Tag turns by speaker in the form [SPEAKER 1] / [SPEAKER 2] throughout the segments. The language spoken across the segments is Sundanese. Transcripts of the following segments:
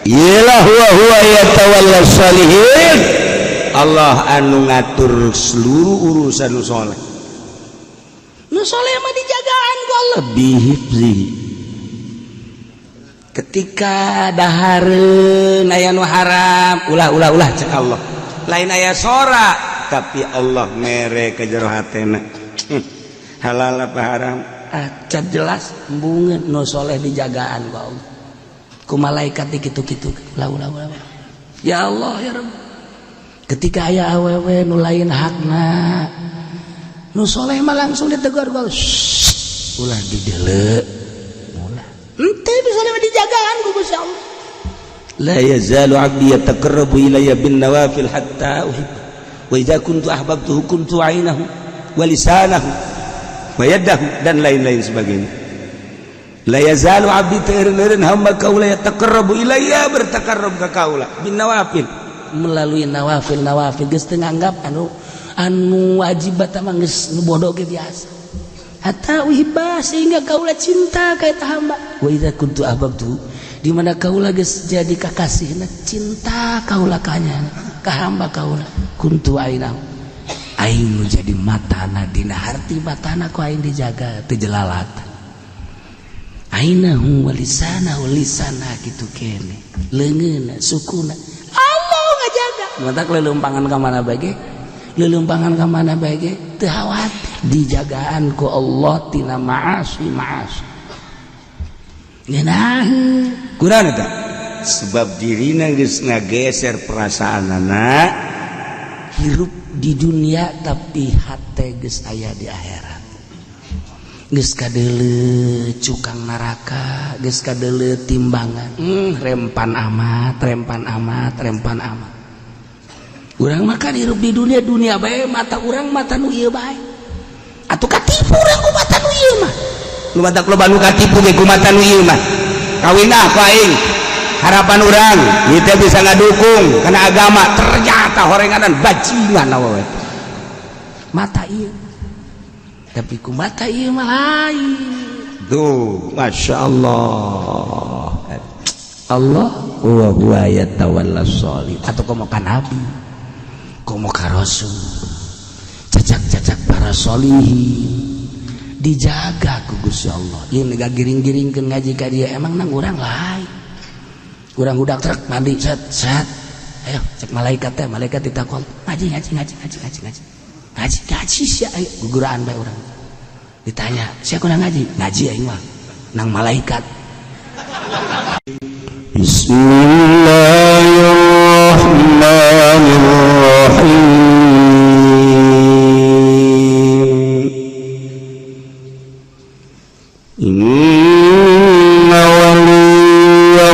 [SPEAKER 1] Iyalah, huwa huwa yatawalla shalihin. Allah anu ngatur seluruh urusan nu soleh. Nu soleh mah dijagaan ku Allah bihifzihi. Ketika dahareun aya nu haram, "Ulah, ulah, ulah," cek Allah. Lain aya sora, tapi Allah mere ke jero hatena. Halal apa haram? Acan jelas, embungeun. Nu soleh dijagaan ku Allah. Ku malaikat di kitu-kitu. Ulah, ulah, ulah, ulah. Ya Allah, ya Rabb. Ketika aya awewe nu lain hakna, nu soleh mah langsung ditegur ku Allah. "Shh, ulah didele. Ulah." Ente bisa dijagaan ku Gusti Allah. La yazalu 'abdi yataqarrabu ilayya bin nawafil hatta uhibba. Wa idza kuntu ahbabtuhu kuntu 'ainahu wa lisanahu wa yadahu, dan lain-lain sebagainya. La yazalu 'abdi, teu hamba kaula, yataqarrabu ilayya, bertaqarrub ka kaula, bin nawafil, melalui nawafil. Nawafil geus teu nganggap anu anu wajib mah, geus nu bodoh ge biasa, hatta uhibba, sehingga kaula cinta ka eta hamba. Wa idza kuntu ahbabtu, di mana kaula geus jadi kakasihna, cinta kaula kanya ka hamba kaula, kuntu ainahu, aing nu jadi matana, dina harti matana ku aing dijaga teu jelalat, ainahu wa lisanahu, lisana kitu kene, leungeunna, sukuna, Allah ngajaga. Matak leuleumpangan ka mana bae ge, leuleumpangan ka mana bae ge teu khawatir, dijagaan ku Allah tina maasi maasi. Ngeunah. Kurang eta sebab dirina geus ngageser perasaanana, hirup di dunia tapi hate geus aya di akhirat, geus kadeuleu cukang neraka, geus kadeuleu timbangan, rempan amat, rempan amat, rempan amat. Urang makan hirup di dunia, dunia bae mata urang, mata nu ieu bae atuh katipu urang ku mata nu ieu mah. Nu matak loba nu katipu ge ku mata nu ieu mah. Kawin ah ku aing, harapan urang kita bisa ngadukung karena agama, ternyata horenganan bajingan awewe mata ieu, tapi ku mata ieu mah lain tuh. Masya Allah, Allah wa huwa yatawalla sholih, atau komo ka nabi, komo ka rasul, cacak-cacak para solihin dijaga ku Gusti Allah. Ieu gak giring-giringkeun ngaji ka dia, emang nang urang lain. Urang udah truk mandi, set set, ayo cek malaikat teh, malaikat ditakon, "Ngaji, ngaji, ngaji, ngaji, ngaji, ngaji, ngaji, ngaji sia, ayo." Guguraan bae urang ditanya, "Sia kudu ngaji?" "Ngaji aing mah nang malaikat."
[SPEAKER 2] Bismillahirrahmanirrahim. Inna waliyallahu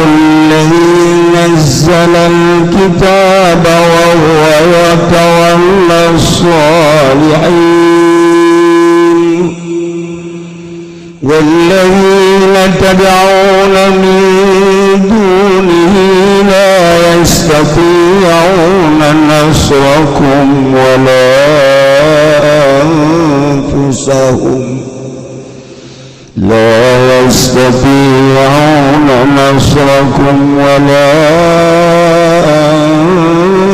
[SPEAKER 2] alladhi nazzala al-kitaba wa huwa yatawalla as-salihin. والذين تدعون من دونه لا يستطيعون نصركم ولا أنفسهم، لا يستطيعون نصركم ولا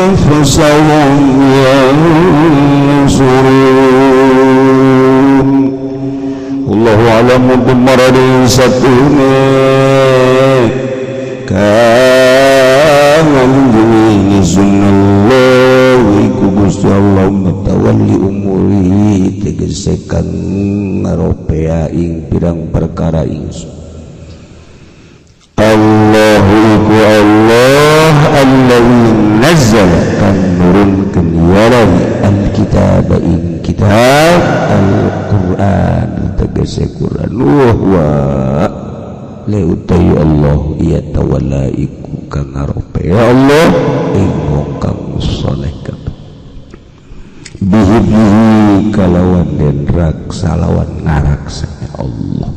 [SPEAKER 2] أنفسهم ينصرون. Allahu a'lamu bimaradi satune kang ngalindungi sunnallah iku Gusti Allah mutawalli umuri, tegese kang ngaropea ing pirang perkara ingsun. Allahu iku Allah, alladzi nazzala, kang nurunkeun ya alkitab ing kitab Al-Qur'an, tegese Quran, wa huwa utawi Allah yatawalla iku kang ngarope ya Allah ing wong kang saleh kabeh, bihi kalawan den raksa lawan ngaraksa Allah.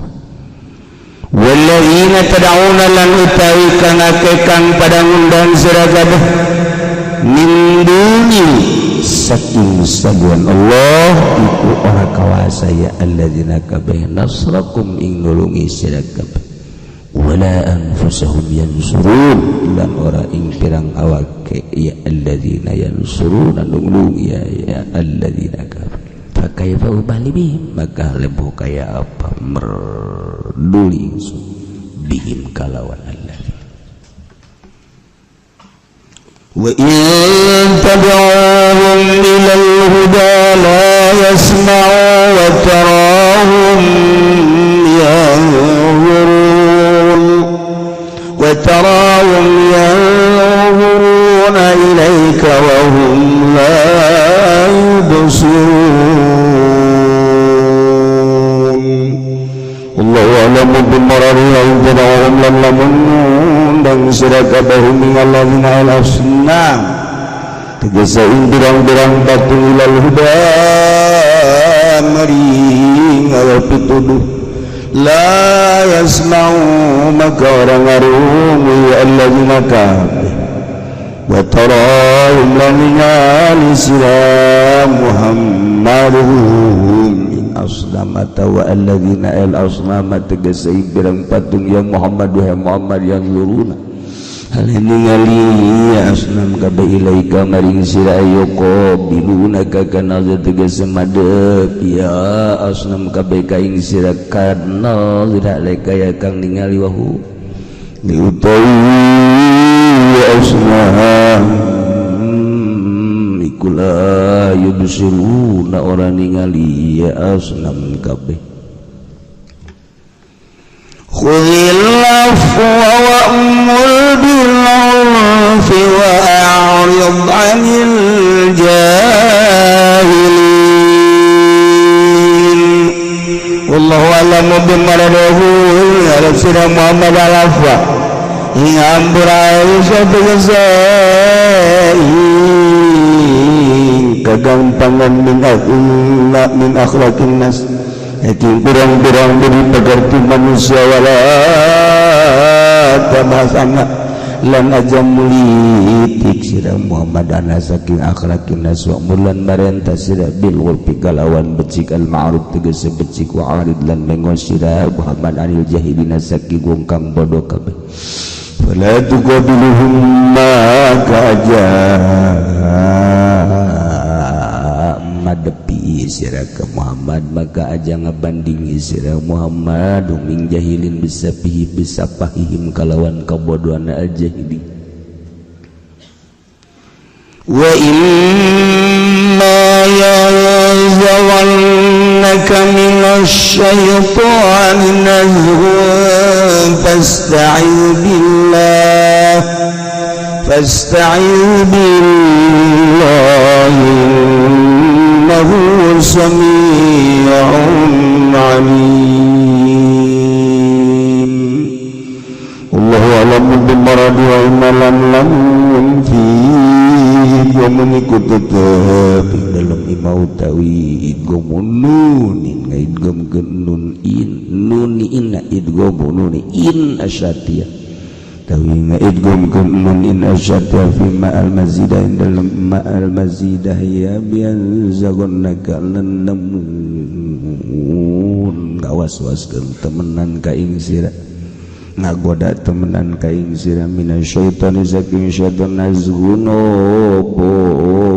[SPEAKER 2] Walladzina tad'una, lan utawi kang akeh kang pada ngundang sira kabeh, min duni, saking saguan Allah, iku ora kawasa ya alladzina kabeh nasrakum ing nulungi sira kabeh. Wala anfusahum yansurun lan ora ing pirang awake ya alladzina yansurun nulung ya ya alladzina kafaru. Fa kaifa ubali bihim, maka lebuh kaya apa merduli ingsun bihim kalawan alladzina.
[SPEAKER 3] Wa in tad'uhum ila al-huda la yasma'u wa tarahum yanzurun wa tarahum yanzuruna ilayka wa hum la yubsirun. Allahu a'lamu bimarari wa tad'uhum lam lamun dan sira kabeh minalladzina al asnam tegese ing pirang-pirang batu ilal huda maring ala pituduh la yasma'u maka ora ngarungu ya alladzina kabeh wa tarahum lan ningali sira Muhammadun asnamata wa alladzina al asnama tegese pirang patung ya Muhammad wa Muhammad yang yuruna hal ningali ya asnam kabeh ilaika maring sira yuqabiluna ka kana tegese madep ya asnam kabeh ka ing sira kana tidak leka ya kang ningali wahu diutawi asnam iku la yubsiruna ora ningali ya asnam kabeh. Khudhil afwa wa'mur bil 'urfi wa a'rid 'anil jahilin. Wallahu a'lamu bimaradahu ya sira Muhammad al afwa ing ampura tegese ing kagampangan min akhlak min akhlaqin nas itu pirang-pirang budi pekerti manusia wala tabasana lan aja mulitik sira Muhammad ana saking akhlaqin nas wa mulan marenta sira bil urfi kalawan becik al ma'ruf tegese becik wa arid lan mengo sira Muhammad anil jahilina saking wong kang bodoh kabeh. Fala tuqabiluhum ma kaja madepi sira ka Muhammad maka aja ngabandingi sira Muhammad ming jahilin bisa pihi bisa pahihim kalawan kabodohan al jahili. Wa imma yanzaghannaka minasy syaitani nazghun fasta'idz billah fasta'idz billah innahu samii'un 'aliim. Allahu a'lamu bimaradi wa inna lam lam fi idghamun iku tetep ing dalem imau tawi idghamun nunin ngaidghamkeun nun in nuni inna idghamun nuni in asyatiyah tawi ngaidghamkeun nun in asyatiyah fi ma'al mazidah ing dalem ma'al mazidah ya bian zagonnaka lamun gawas-waskeun temenan ka ing sira ngagoda temenan ka ing sira minasyaitani saking syaitan nazghun opo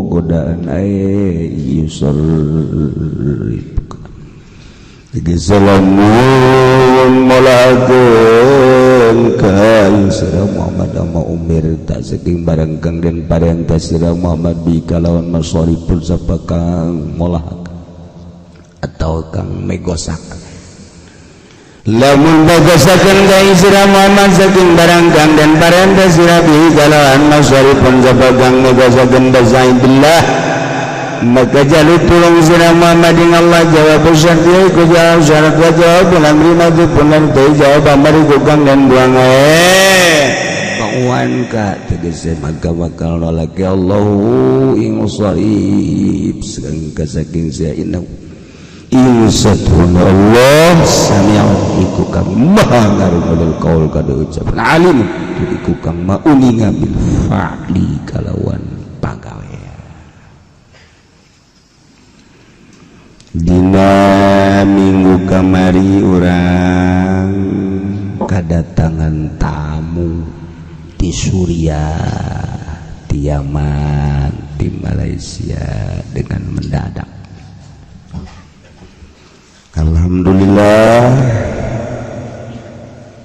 [SPEAKER 3] godaan ae yusarrif tegese lamun molakeun ka ing sira Muhammad ama umir tak saking barang kang den parentah sira Muhammad bi kalawan masarifun sapa kang molah atau kang megosak lamun bagasakeun ka ing sira Muhammad saking barang kang den parentah sira bi kalawan masarifun sapa kang megosakeun bazain billah maka jaluk tulung sira Muhammad ing Allah jawab syarat iku jawab syarat wa jawab amri madhupun lan teu jawab amri ku kang den buang bauan ka tegese maka bakal nolak ya Allahu ing sarif saking saking sia inna ing satuna Allah sami'un iku kang maha ngarungu lil qaul kada ucapan alim iku kang mauninga bil fa'li kalawan pagawe. Dina minggu kamari urang
[SPEAKER 2] Kedatangan tamu di Suriah, di Yaman, di Malaysia dengan mendadak. Alhamdulillah,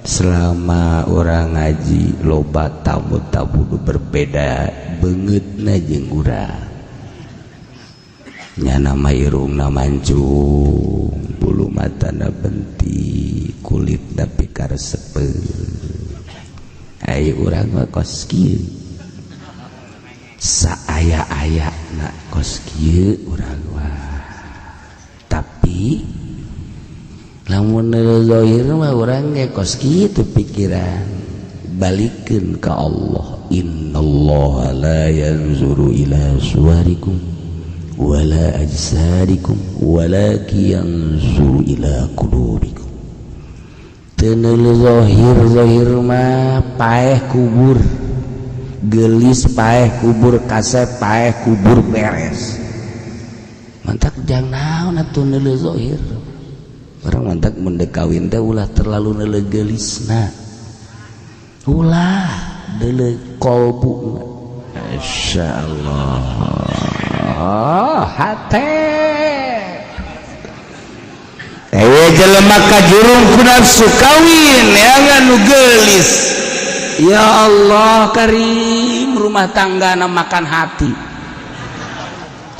[SPEAKER 2] selama urang ngaji loba tamu-tamu berbeda banget jeung urang. Nyana mah irungna mancung, bulu matana bentik, kulitna pikaresepeun. Ai urang mah kos kieu. Saaya-ayana kos kieu urang mah. Tapi lamun zahir mah urang ge kos kitu pikiran, balikeun ka Allah. Innallaha la yanzuru ila suwarikum wala ajsadikum walakin yanzuru ila qulubikum. Teu zahir, zahir mah paeh kubur, gelis paeh kubur, kasep paeh kubur, beres. Mantak jang naon atuh neuleuh zahir. Urang mantak mun deuk kawin teh ulah terlalu neuleuh geulisna, ulah deuleuh kolbuna. Masyaallah, hate
[SPEAKER 1] jelema kajurung ku nafsu kawin neangan nu geulis.
[SPEAKER 2] Ya Allah karim, rumah tangga na makan hati.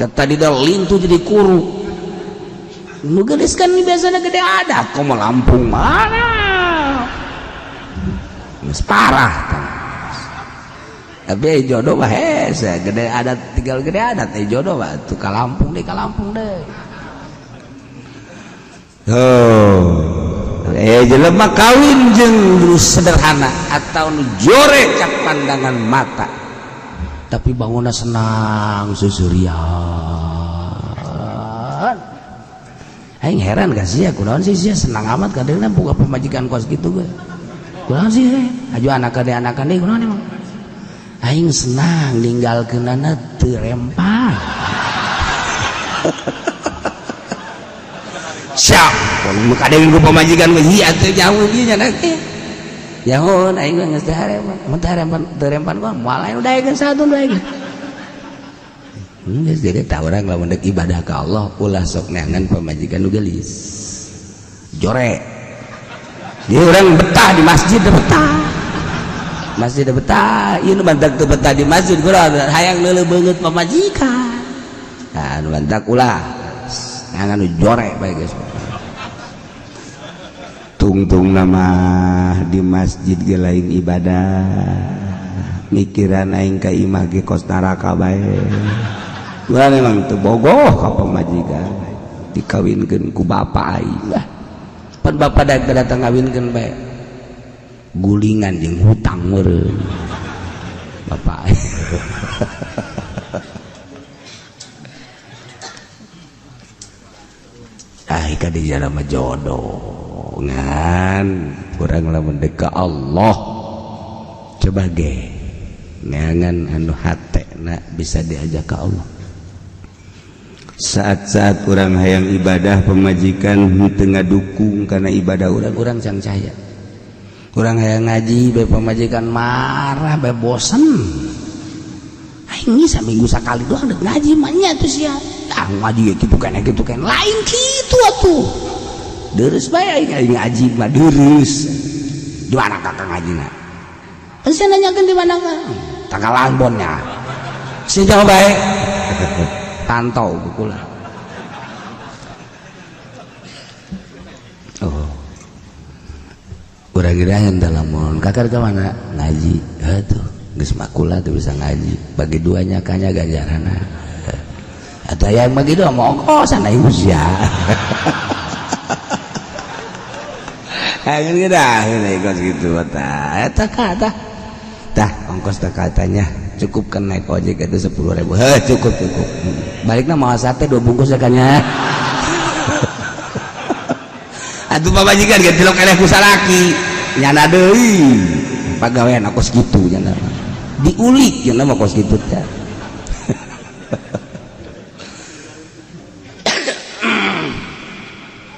[SPEAKER 2] Tadi dah lintu jadi kuru. Nu geulis kan biasanya gede adat, komo Lampung mana geus parah. Tapi jodoh mah hese gede adat, tinggal gede adat jodoh mah tuh ka Lampung deh, ka Lampung deh.
[SPEAKER 1] Oh, jelema kawin jeung nu
[SPEAKER 2] sederhana atau nu jore cak pandangan mata, tapi bangunna senang seuseurian. Aing heran gak sih ya, kunaon sih sia senang amat kadeuna buka pemajikan kos gitu gue. Kunaon sih aju anak kade anakan deui, kunaon emang? Aing senang ninggalkeunana teu rempah.
[SPEAKER 1] Siap, kalau kadeun ku pamajikan mah ieu atuh jauh ieu nya teh.
[SPEAKER 2] Jauh aing mah geus teu harempan, mun teu harempan teu rempan mah moal lain daekeun satu daekeun. Geus jadi tah urang lamun deuk ibadah ka Allah ulah sok neangan pamajikan nu geulis. Jore.
[SPEAKER 1] Dia orang betah di masjid betah.
[SPEAKER 2] Masjid betah, ieu nu mantak teu betah di masjid kurang hayang leuleuh beungeut pamajikan.
[SPEAKER 1] Nah, nu mantak ulah neangan nu jore bae geus. Tungtung nama di masjid ge lain ibadah. Mikiran aing ka imah ge kos neraka bae. Urang memang teu bogoh ka pamajikan, dikawinkeun ku bapa aing lah.
[SPEAKER 2] Pan bapa da datang ngawinkeun bae. Gulingan jeung hutang meureun. Bapak aing. Ah, ka di jalan mah jodoh ngan urang lamun deuk ka Allah coba ge neangan anu hatena bisa diajak ka Allah.
[SPEAKER 1] Saat-saat urang hayang ibadah pemajikan henteu ngadukung kana ibadah urang,
[SPEAKER 2] urang cangcaya. Urang hayang ngaji bae pemajikan marah bae bosen. Aing saminggu sakali doang deuk ngaji mah nya atuh sia. Ah ngaji kitu keneh kitu keneh lain kitu atuh. Deurus bae aing ngaji mah deurus. Di mana kakak ngajina? Sia nanyakeun di mana ka? Tanggal Ambonnya. Sia jawab bae. Pantau kula. Oh. Urang geura lamun kakak ke mana ngaji? Atuh, geus makula teu bisa ngaji. Bagi duanya kanya ganjaranna. Atau yang bagi dua mau ongkosan aing sia.
[SPEAKER 1] Aing geura kos kitu tah. Eta kata. Tah ongkos tah katanya
[SPEAKER 2] cukup kan naik ojek itu 10.000. Heh, cukup cukup. Balikna mau sate 2 bungkus ya kanya.
[SPEAKER 1] Atuh pamajikan ge tilok eleh ku salaki.
[SPEAKER 2] Nyana deui. Pagawean aku segitu nyana. Diulik nyana mah kos kitu teh.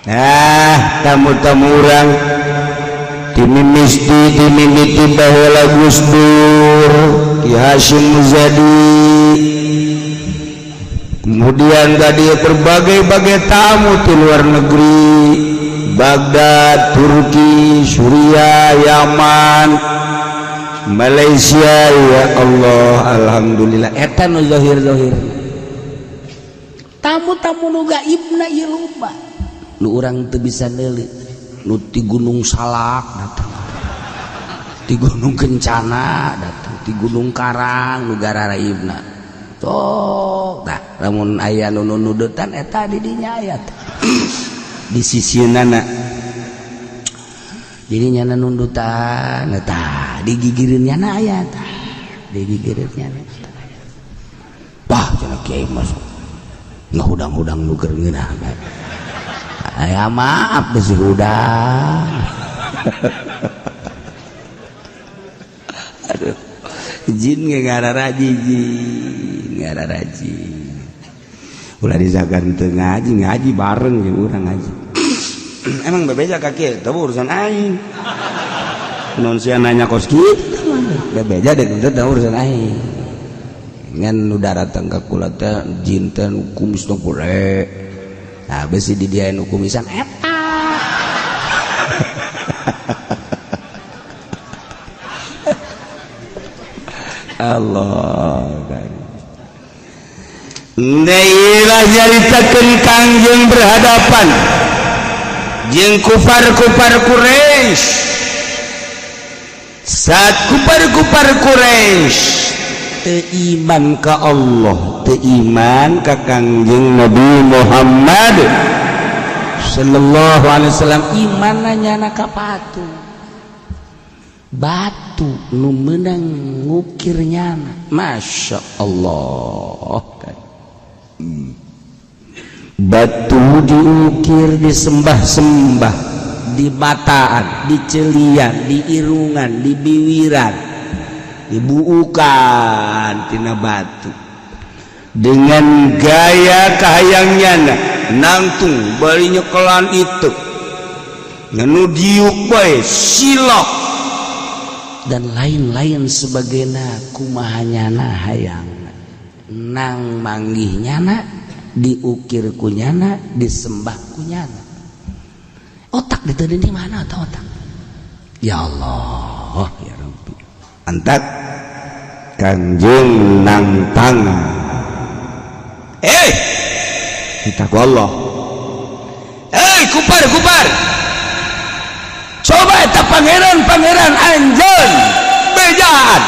[SPEAKER 1] Nah, tamu-tamu urang di
[SPEAKER 3] Dimimiti dimimiti baheula Gus Dur, Ki Hasyim Muzadi, kemudian tadi berbagai-bagai tamu di luar negeri, Baghdad, Turki, Suriah, Yaman, Malaysia. Ya Allah, alhamdulillah, eta nu zahir-zahir.
[SPEAKER 1] Tamu-tamu nu gaibna ieu loba nu urang teu bisa neuli, nu ti Gunung Salak datang, ti Gunung Kencana datang, ti Gunung Karang, nu gararaibna. Tok tah, lamun aya nu nudutan eta di dinya aya di sisinana, jadi nyana nundutan eta di gigireun nyana aya, tah di gigireun nyana. Wah, cenah kiai masuk ngahudang-hudang nu keur ngeunah. Ya maaf, besi hudang. Aduh, jin ge ngararaji, jin ngararaji.
[SPEAKER 3] Ulah dizagan teu ngaji, ngaji bareng jeung urang ngaji. Emang bebeja ka kieu teu urusan aing. Non sia nanya kos kitu bebeja deh, teu urusan aing. Ngan nu daratang ka kula teh jin teh nu kumis nu gede. Nah, besi di dia nu kumisan eta. Allah.
[SPEAKER 1] Neilah nyaritakeun Kangjeng berhadapan jeung kufar-kufar Quraisy. Saat kufar-kufar Quraisy
[SPEAKER 3] teu iman ka Allah, teu iman ka Kangjeng Nabi Muhammad
[SPEAKER 1] sallallahu alaihi wasallam, imanna nyana ka batu. Batu nu meunang ngukir nyana. Masya Allah.
[SPEAKER 3] Batu
[SPEAKER 1] diukir, disembah-sembah, di bataan, di celian, di irungan, di biwiran, dibuukan tina batu
[SPEAKER 3] dengan gaya kahayangnya nangtung bari nyekelan itu nganu diuk bae silok
[SPEAKER 1] dan lain-lain sebagainya. Kumaha nyana hayang nang manggih nyana, diukir kunyana, disembah kunyana. Otak diteuden di mana atau otak? Ya Allah,
[SPEAKER 3] ya Rabbi. Antak Kanjeng nangtang kita ku Allah,
[SPEAKER 1] kupar kupar, coba eta pangeran-pangeran anjeun bejaan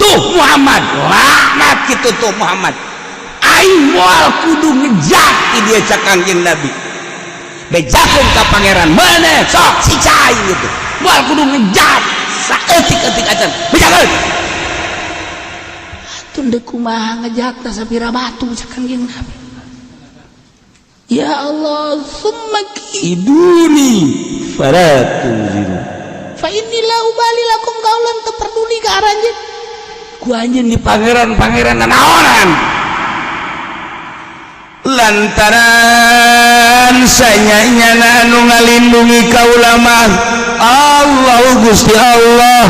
[SPEAKER 1] tuh Muhammad, laknat kitu tuh Muhammad. Aing moal kudu ngejak
[SPEAKER 3] di dia cak Kangjeng Nabi.
[SPEAKER 1] Bejakeun ka pangeran mana sok siksa aing gitu, moal kudu ngejak saeutik-eutik acan bejakeun. Atuh deuk kumaha ngejakna sapira batu cak Kangjeng Nabi. Ya Allah, summa
[SPEAKER 3] iduni fala tunziru
[SPEAKER 1] fa inni la ubali lakum qaulan, teu peduli ka aranjeun ku anjeun di pangeran-pangeran nanaonan.
[SPEAKER 3] Lantaran sanyanya anu ngalindungi kaula mah Allah Gusti Allah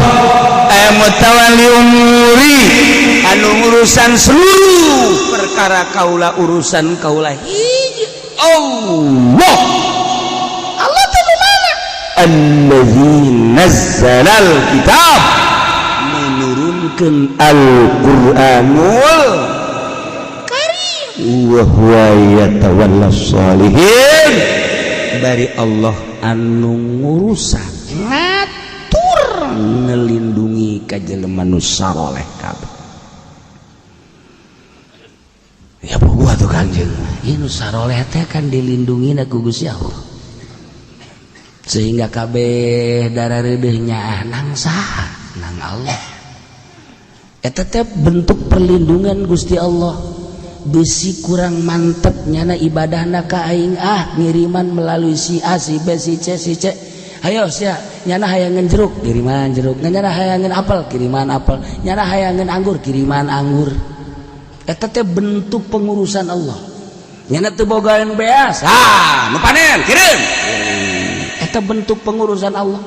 [SPEAKER 3] aya mutawalli umuri,
[SPEAKER 1] anu urusan seluruh perkara kaula, urusan kaula hiji Allah. Allah teh nu mana?
[SPEAKER 3] Allazi nazzalal kitab,
[SPEAKER 1] menurunkan
[SPEAKER 3] Al-Qur'anul
[SPEAKER 1] Karim,
[SPEAKER 3] wa huwa yatawalla sholihin,
[SPEAKER 1] bari Allah anu ngurusan ngatur ngelindungi ka jelema nu saroleh kabeh. Ya gua tuh Kangjeng, ieu nu saroleh teh kan dilindungi ku Gusti Allah sehingga kabeh darah reudeuh nyaah nang saha? Nang Allah. Eta teh bentuk perlindungan Gusti Allah. Besi kurang mantep nyana ibadahna ka aing, ah ngiriman melalui si A, si B, si C, si C. Ayo sia, nyana hayangeun jeruk, kiriman jeruk. Nyana hayangeun apel, kiriman apel. Nyana hayangeun anggur, kiriman anggur. Eta teh bentuk pengurusan Allah. Nyana teu bogaeun beas, ah nu panen kirim. Eta bentuk pengurusan Allah.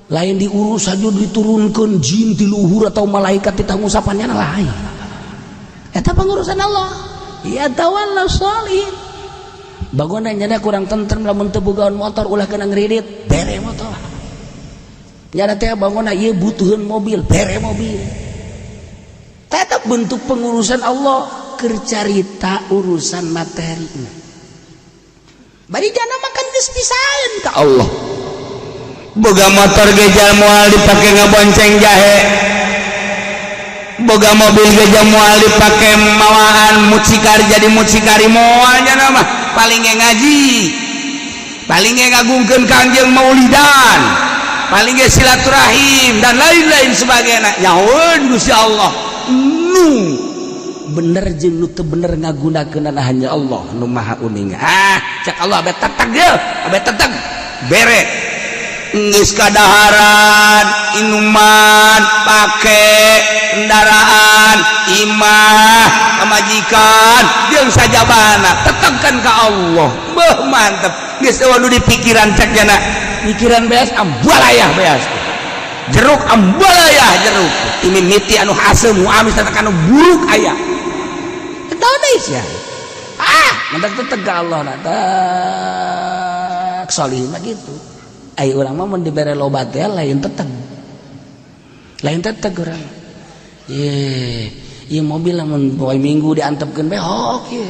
[SPEAKER 1] Lain diurus saja diturunkan jin di luhur atau malaikat di ngusapannya lain. Eta pengurusan Allah. Ya tawalla sholihin. Bagona nyana kurang tentrem lamun teu bogaan motor, ulah kena ngredit, bere motor. Nyana teh bagona ieu butuheun mobil, bere mobil. Tetap bentuk pengurusan Allah keur carita urusan materi. Bari jana makan geus pisahan ka Allah.
[SPEAKER 2] Boga motor ge moal dipake ngabonceng jahe, boga mobil ge moal dipake mawaan mucikari, jadi mucikari moal. Nya mah paling ge ngaji, paling ge ngagungkeun Kangjeng, maulidan, paling ge silaturahim dan lain-lain sebagainya. Nyahoeun Gusti Allah nu
[SPEAKER 1] bener jeung nu teu bener ngagunakeunana hanya Allah nu Maha Uning. Ah, cek Allah, abe teteg ye, abe teteg,
[SPEAKER 2] bere. Geus kadaharan, inuman, pake kendaraan, imah, pamajikan jeung sajabana, tetegkan ka Allah. Beuh, mantep geus euweuh di pikiran. Cek jana
[SPEAKER 1] pikiran beas, ambalayah beas,
[SPEAKER 2] jeruk, ambalayah jeruk, ini miti anu haseum, nu amis, tetep anu buruk aya.
[SPEAKER 1] Indonesia ah mantap, teteg ka Allah. Nah, tak solihin mah gitu. Ai urang mah mun dibere loba teh lain teteg, lain teteg urang. Ye, ieu mobil lamun poe Minggu diantepkeun behok ye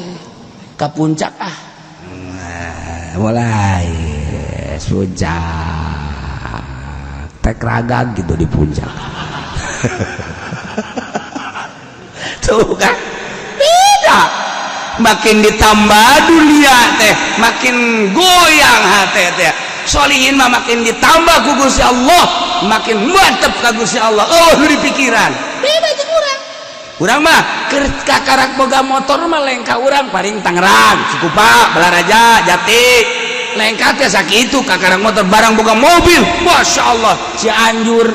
[SPEAKER 1] ka puncak ah.
[SPEAKER 2] Nah, mulai puncak tek ragag gitu di puncak tuh kan. Beda, makin ditambah dunia teh makin goyang hati teh. Solihin mah makin ditambah ku Gusti Allah makin mantep ka Gusti Allah. Oh, di pikiran
[SPEAKER 1] beda jeung urang.
[SPEAKER 2] Urang mah
[SPEAKER 1] keur kakarak boga motor mah lengkah urang paling Tangerang,
[SPEAKER 2] Cikupa, Balaraja, Jati, lengkah teh sakitu kakarak motor. Barang boga mobil, Masya Allah,
[SPEAKER 1] Cianjur,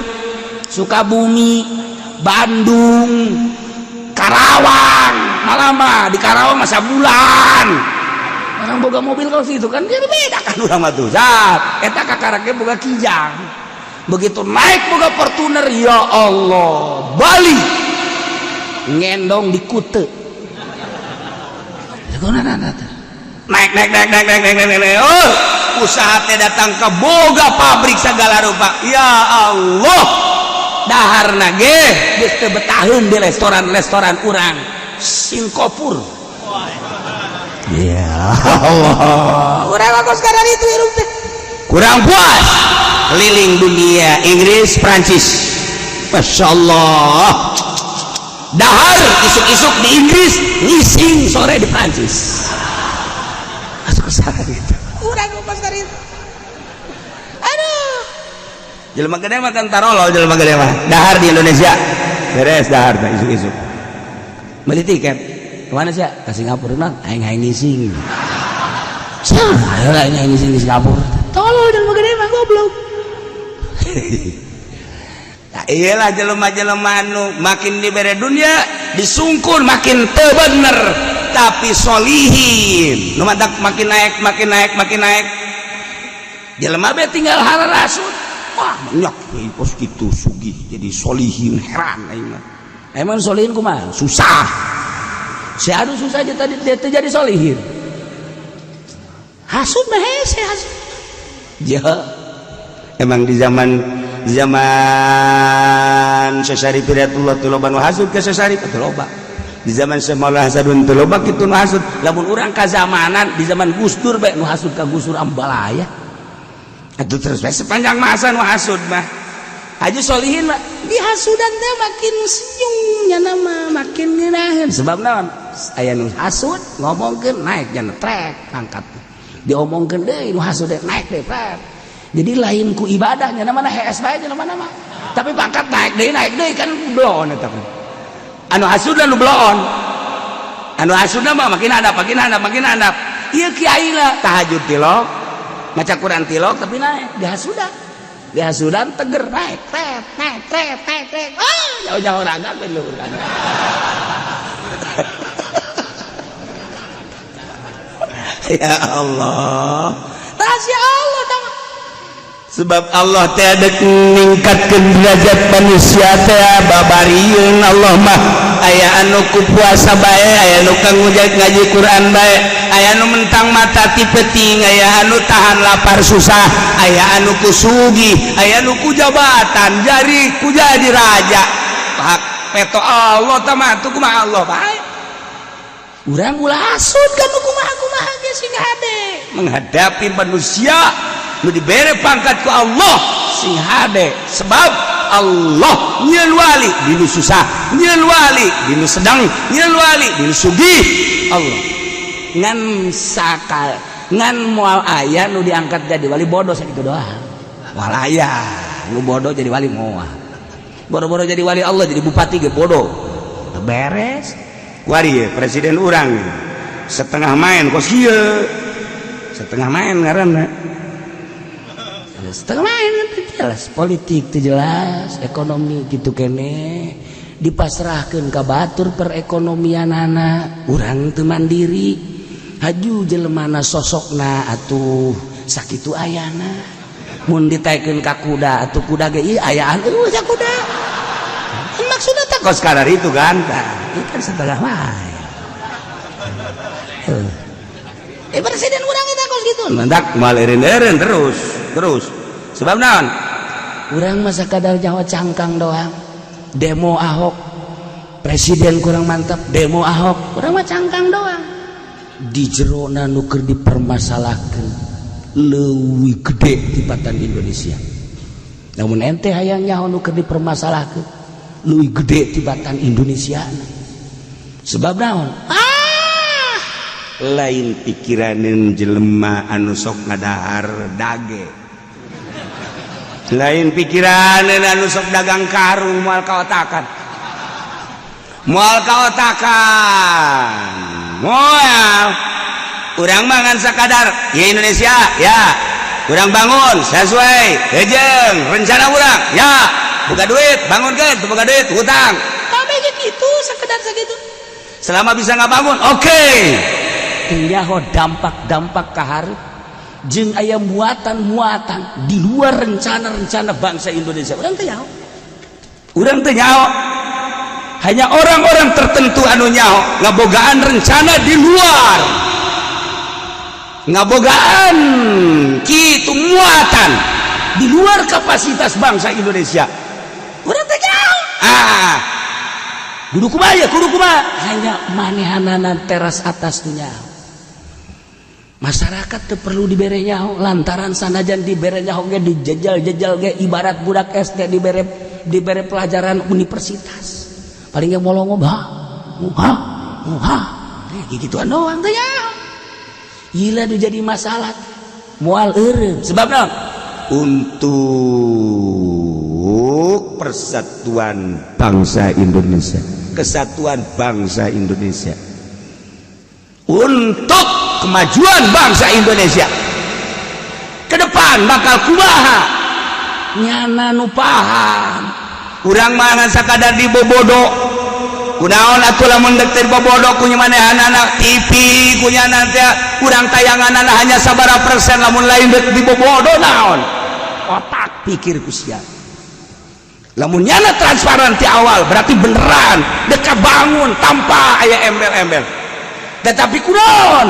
[SPEAKER 1] Sukabumi, Bandung, Karawang, malah mah di Karawang masa bulan orang boga mobil. Kalau situ kan dia beda
[SPEAKER 2] kan urang mah tuh zat.
[SPEAKER 1] Eta kakaraknya boga Kijang, begitu naik boga Fortuner, ya Allah, Bali ngendong di Kute.
[SPEAKER 2] Naik, naik, naik, naik, naik, naik, naik, naik. Oh, usaha teh datang ke boga pabrik segala rupa. Ya Allah,
[SPEAKER 1] dahar ge geus teu betaheun di restoran-restoran urang Singapura.
[SPEAKER 2] Ya Allah,
[SPEAKER 1] urang mah sekarang itu hirup teh
[SPEAKER 2] kurang puas, keliling dunia, Inggris, Prancis, Masya Allah. Dahar isuk-isuk di Inggris, ngising sore di Prancis.
[SPEAKER 1] Masuk ke gitu urang mah sekarang itu, aduh.
[SPEAKER 2] Jelema gede mah kan tarolol, jelema gede mah dahar di Indonesia, beres dahar teh isuk-isuk
[SPEAKER 1] beli tiket. Kemana sih? Ke Singapura. Nang aing aing ngising. Siapa aing aing ngising di Singapura? Tolol jelema gede mah, goblok.
[SPEAKER 2] Nah, iyalah, jelema-jelema anu makin dibere dunia disungkun makin teu bener, tapi solihin nu matak makin naik, makin naik, makin naik. Jelema be tinggal harasut, wah, banyak kos gitu sugih jadi solihin, heran aing mah.
[SPEAKER 1] Emang solihin kumaha?
[SPEAKER 2] Susah.
[SPEAKER 1] Si aduh, susah aja tadi dia jadi solihin. Hasud mah hese hasud.
[SPEAKER 2] Ya, emang di zaman zaman Syekh Hidayatullah teu loba nu hasud ke Syekh Syarif, teu loba. Di zaman Syekh Maulana Hasadun teu loba kitu nu hasud.
[SPEAKER 1] Lamun urang kazamanan di zaman Gus Dur bae nu hasud ka Gus Dur ambalaya.
[SPEAKER 2] Atuh terus bae sepanjang masa nu hasud mah.
[SPEAKER 1] Haji solihin mah di hasudan teh makin senyum nya nama makin ngeunaheun. Sebab naon? Aya nu hasud ngomongkeun naik nya trek pangkat. Diomongkeun deui nu hasud teh naik deui trek. Jadi lain ku ibadahnya nama hees bae nya nama mah. Tapi pangkat naik deui kan bloon eta kan.
[SPEAKER 2] Anu hasud nu bloon. Anu hasud mah makin handap, makin handap, makin handap. Ieu kiai lah tahajud tilok, maca Quran tilok,
[SPEAKER 1] tapi naik di hasudan. Di hasudan teger naik tet naik tet naik tet. Ah, jauh-jauh raga luhur kan.
[SPEAKER 2] Ya Allah.
[SPEAKER 1] Rahasia Allah tama. Sebab Allah teh dek ningkatkeun derajat manusia teh babarieun. Allah mah aya anu ku puasa bae, aya anu kang ngaji Quran bae, aya anu mentang mata ti peuting, aya anu tahan lapar susah, aya anu ku sugih, aya anu ku jabatan jari ku jadi raja. Hak peto Allah tah mah tuh, kumaha Allah bae. Urang ulah hasud kan, kumaha kumaha ge sing hade menghadapi manusia nu dibere pangkat ku Allah, sing hade, sebab Allah nyieun wali dinu susah, nyieun wali dinu sedang, nyieun wali dinu sugih. Allah ngan sakal ngan moal aya nu diangkat jadi wali bodoh, sakitu doang. Moal aya nu bodoh jadi wali, moal. Bodoh-bodoh jadi wali Allah, jadi bupati ge bodoh, beres. Wari presiden urang setengah main kos kieu, setengah main ngaranna, setengah main kan jelas politik itu, jelas ekonomi gitu. Kene dipasrahkan ke batur perekonomian anak urang teu mandiri, haju jelemana sosokna atuh sakitu ayana. Mun ditaikeun ka kuda atuh kuda ge ieu ayaan eueuh kuda. Kan maksudna teh kos kadar itu kan. Tah, ieu kan setengah main. Eh, presiden urang eta kos gitu mendak moal eureun-eureun terus terus. Sebab naon? Urang masa kadar nyawa cangkang doang. Demo Ahok, presiden kurang mantap, demo Ahok. Urang mah cangkang doang di jerona. Nu keur dipermasalahkan leuwih gede tibatan Indonesia, namun ente hayang nyaho nu keur dipermasalahkan leuwih gede tibatan Indonesia. Sebab naon? Ah, lain pikiranin jelema anu sok ngadahar dage, lain pikiran anu sok dagang karung. Moal kaotakan, moal kaotakan, moal. Urang mangan sakadar ya Indonesia ya urang bangun sesuai jeung rencana urang ya. Buka duit bangun ke, buka duit hutang kabeh gitu, sekedar segitu. Selama bisa nggak bangun, oke, okay. Nyaho dampak-dampak kaharep jeung aya muatan-muatan di luar rencana-rencana bangsa Indonesia, urang teu nyaho, urang teu nyaho. Hanya orang-orang tertentu anu nyaho ngabogaan rencana di luar, ngabogaan kitu muatan di luar kapasitas bangsa Indonesia. Urang teu nyaho. Ah, kudu kumaha ya, kudu kumaha? Hanya manehanana teras atas dunya. Masyarakat teu perlu dibere nyaho, lantaran sanajan dibere nyaho ge dijejal-jejal ge ibarat budak SD dibere dibere pelajaran universitas, paling ge molongo ha ha ha gituan doang teh nyaho. Gila, nu jadi masalah moal eureun. Sebab naon? Untuk persatuan bangsa Indonesia, kesatuan bangsa Indonesia, untuk kemajuan bangsa Indonesia ke depan bakal kumaha, nyana nu paham. Urang mah sakadar dibobodo. Kunaon atuh lamun dek teh bobodo ku manehanana TV, ku nyana teh urang tayanganana hanya sabaraha persen? Lamun lain dek dibobodo, naon otak pikir ku sia? Lamun nyana transparan ti awal, berarti beneran deka bangun tanpa aya embel-embel. Tetapi kunaon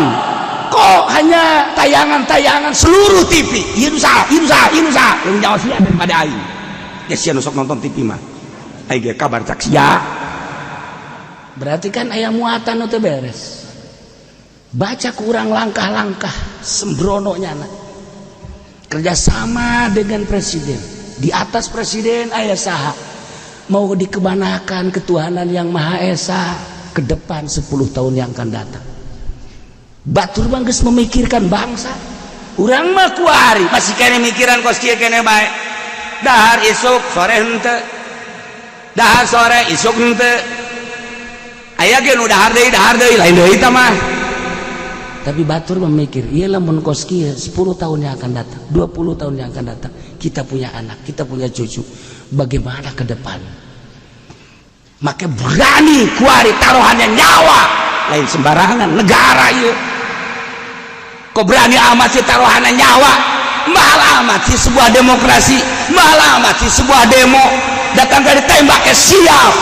[SPEAKER 1] kok hanya tayangan-tayangan seluruh TV ieu nu saha, ieu nu saha, ieu nu saha? Leung nyawa sia daripada aing ya. Sia nu sok nonton TV mah, aing ge kabar cak sia. Berarti kan aya muatan nu teu beres. Baca kurang langkah-langkah sembrono nyana kerjasama dengan presiden. Di atas presiden aya saha? Mau dikemanakan ketuhanan yang Maha Esa ke depan 10 tahun yang akan datang? Batur mah geus memikirkan bangsa. Urang mah kuari masih kene mikiran kos kieu kene bae. Dahar isuk sore henteu, dahar sore isuk henteu, aya ge nu dahar deui, dahar deui, lain deui tah mah. Tapi batur memikir, iya, lamun kos kieu 10 tahun yang akan datang, 20 tahun yang akan datang, kita punya anak, kita punya cucu, bagaimana ke depan? Maka berani kuari taruhannya nyawa, lain sembarangan negara. Iya, kok berani amat sih taruhannya nyawa? Mahal amat sih sebuah demokrasi, mahal amat sih sebuah demo. Datang dari tembaknya siap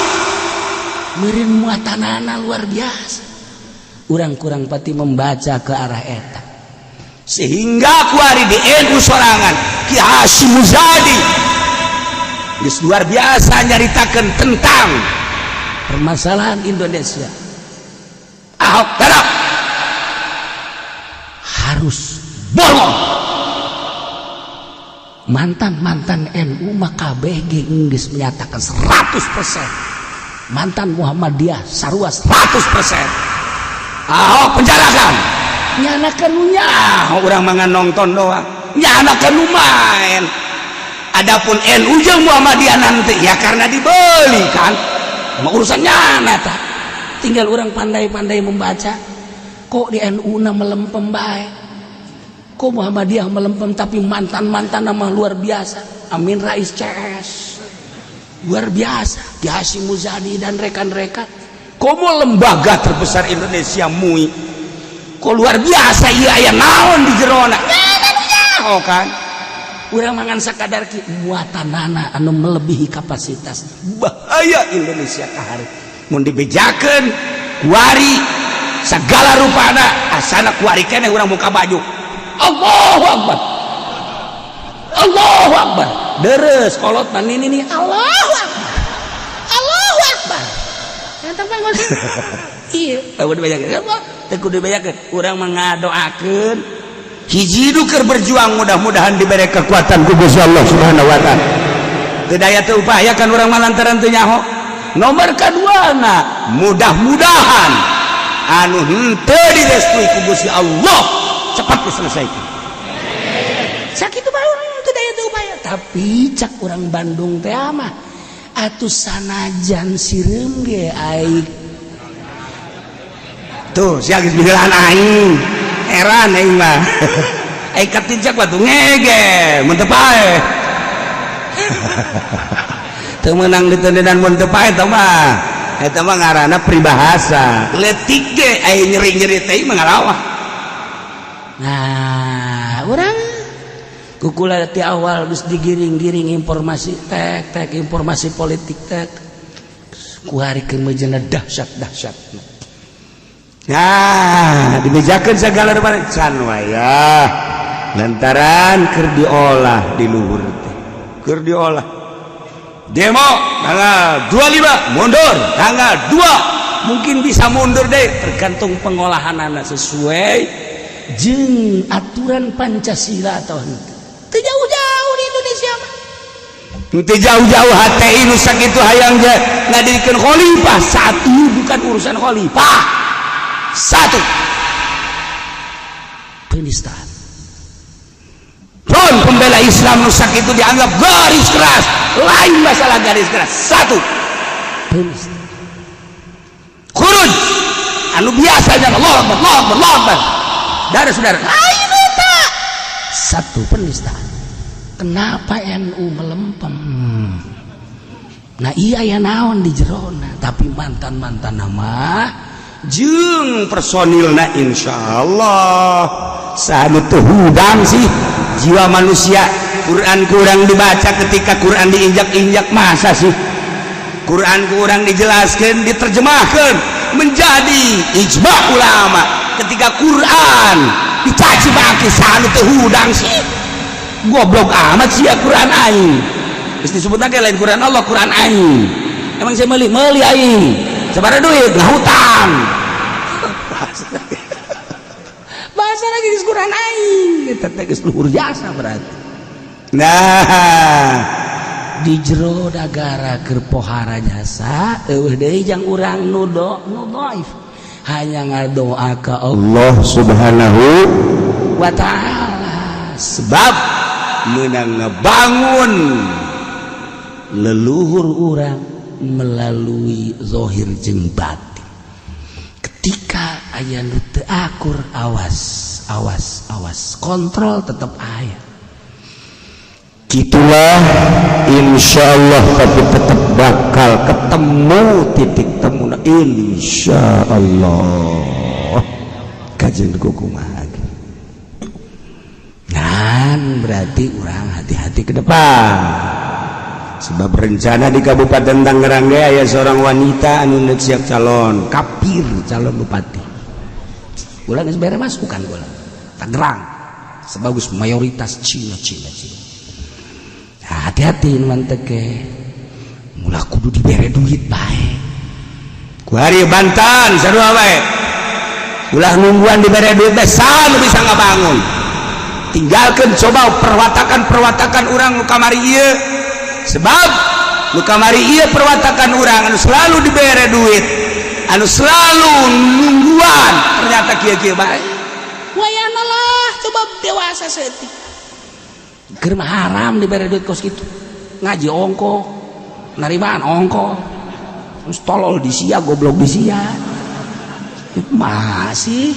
[SPEAKER 1] meureun, muatanana luar biasa. Urang kurang pati membaca ke arah eta, sehingga kuari di NU sorangan Ki Hasyim Muzadi geus luar biasa nyaritakeun tentang permasalahan Indonesia. Ahok tetap harus bolong. Mantan-mantan NU mah kabeh geus menyatakan 100%, mantan Muhammadiyah sarua 100%, Ahok penjarakan. Nyanakan urang mah nonton doang, nyanakan main. Adapun NU jeung Muhammadiyah nanti ya karena dibeli kan mau urusan nyana tak. Tinggal orang pandai-pandai membaca, kok di NU na melempem bae, kok Muhammadiyah melempem, tapi mantan-mantan nama luar biasa. Amin Rais CS luar biasa, Ki Hasyim Muzadi dan rekan-rekan. Komo lembaga terbesar Indonesia MUI kok luar biasa. Iya, aya naon di jerona? Oh kan urang mangan sakadar ki muatanana anu melebihi kapasitas. Bahaya Indonesia kahari mun dibejakeun kuari segala rupana. Asana kuari keneh urang buka baju, Allahu Akbar, Allahu Akbar, deres kolot man ini nih, Allahu Akbar, Allahu Akbar. Iya, kudu dibejakeun, teu kudu dibejakeun. Urang mah ngadoakeun hiji nu keur berjuang, mudah-mudahan diberi kekuatan ku Gusti Allah Subhanahu wa Taala. Teu daya teu upaya kan urang mah lantaran teu nyaho. Nomor kedua na, mudah-mudahan anu henteu direstui ku Gusti Allah cepat diselesaikan. Sakitu bae, urang teu daya teu upaya. Tapi cak urang Bandung teh mah atuh, sanajan sireum ge aing tuh sia geus bilang aing heran. Aing mah aing katincak batu ngege mun teu paeh, teu meunang ditendenan. Mun teu paeh eta mah, eta mah ngaranna peribahasa leutik ge aing nyeri-nyeri teh mah ngalawah. Nah, urang kukula ti awal geus digiring-giring informasi tek tek, informasi politik tek kuari keur meujeuhna dahsyat-dahsyat. Nah, dibejakeun segala rupa can waya lantaran keur diolah di luhur teh, keur diolah. Demo tanggal 25 mundur tanggal 2, mungkin bisa mundur deh, tergantung pengolahan anak sesuai jeung aturan Pancasila atau henteu. Teu jauh-jauh di Indonesia mah. Teu jauh-jauh HTI nu sakitu hayang ge ngadirikeun khalifah. Saat ini bukan urusan khalifah. Satu, penistaan. Front Pembela Islam nu sakitu dianggap garis keras, lain masalah garis keras. Satu, penistaan. Khuruj anu biasanya Allah Akbar, Allah Akbar, Allah Akbar, darah saudara lain eta. Satu, penistaan. Kenapa NU melempem? Nah iya ya, naon di jerona? Tapi mantan-mantan nama jeung personilna insya Allah saat itu hudang sih jiwa manusia. Quran kurang dibaca, ketika Quran diinjak-injak, masa sih Quran kurang dijelaskan, diterjemahkan menjadi ijma ulama, ketika Quran dicaci maki, saat itu hudang sih. Goblok amat sih ya Quran aing. Geus disebut lagi lain Quran Allah, Quran aing. Emang saya meuli meuli aing sabaraha duit ngahutang. Bahasa lagi geus Quran aing eta teh geus luhur jasa berarti. Nah, di jero dagara keur pohara jasa eueuh deui jang urang nu do nu dhaif, hanya ngadoa ka
[SPEAKER 3] Allah Subhanahu
[SPEAKER 1] wa Ta'ala, sebab menang ngebangun leluhur urang melalui zohir jeung batin. Ketika aya nu teu akur, awas, awas, awas, kontrol tetap aya.
[SPEAKER 3] Gitulah insya Allah, tapi tetap bakal ketemu titik temu insya Allah. Kajian kumaha? Nah,
[SPEAKER 1] Ngan berarti urang hati-hati ke depan.
[SPEAKER 3] Sebab rencana di Kabupaten Tangerang ge aya seorang wanita anu geus siap calon
[SPEAKER 1] kafir, calon bupati. Ulah geus bere masukan kula. Tangerang sebagus mayoritas Cina, Cina, Cina. Nah, hati-hati mantep ke. Mula kudu dibere duit bae.
[SPEAKER 3] Kuari Banten sarua bae. Ulah nungguan dibere duit teh, saha nu bisa ngabangun? Tinggalkan coba perwatakan-perwatakan urang nu kamari ieu. Sebab nu kamari ieu perwatakan urang anu selalu dibere duit, anu selalu nungguan, ternyata kieu-kieu bae.
[SPEAKER 1] Wayana lah coba dewasa saeutik. Keur mah haram dibere duit kos kitu. Ngaji ongko, narimaan ongko. Terus tolol di sia, goblok di sia. Masih.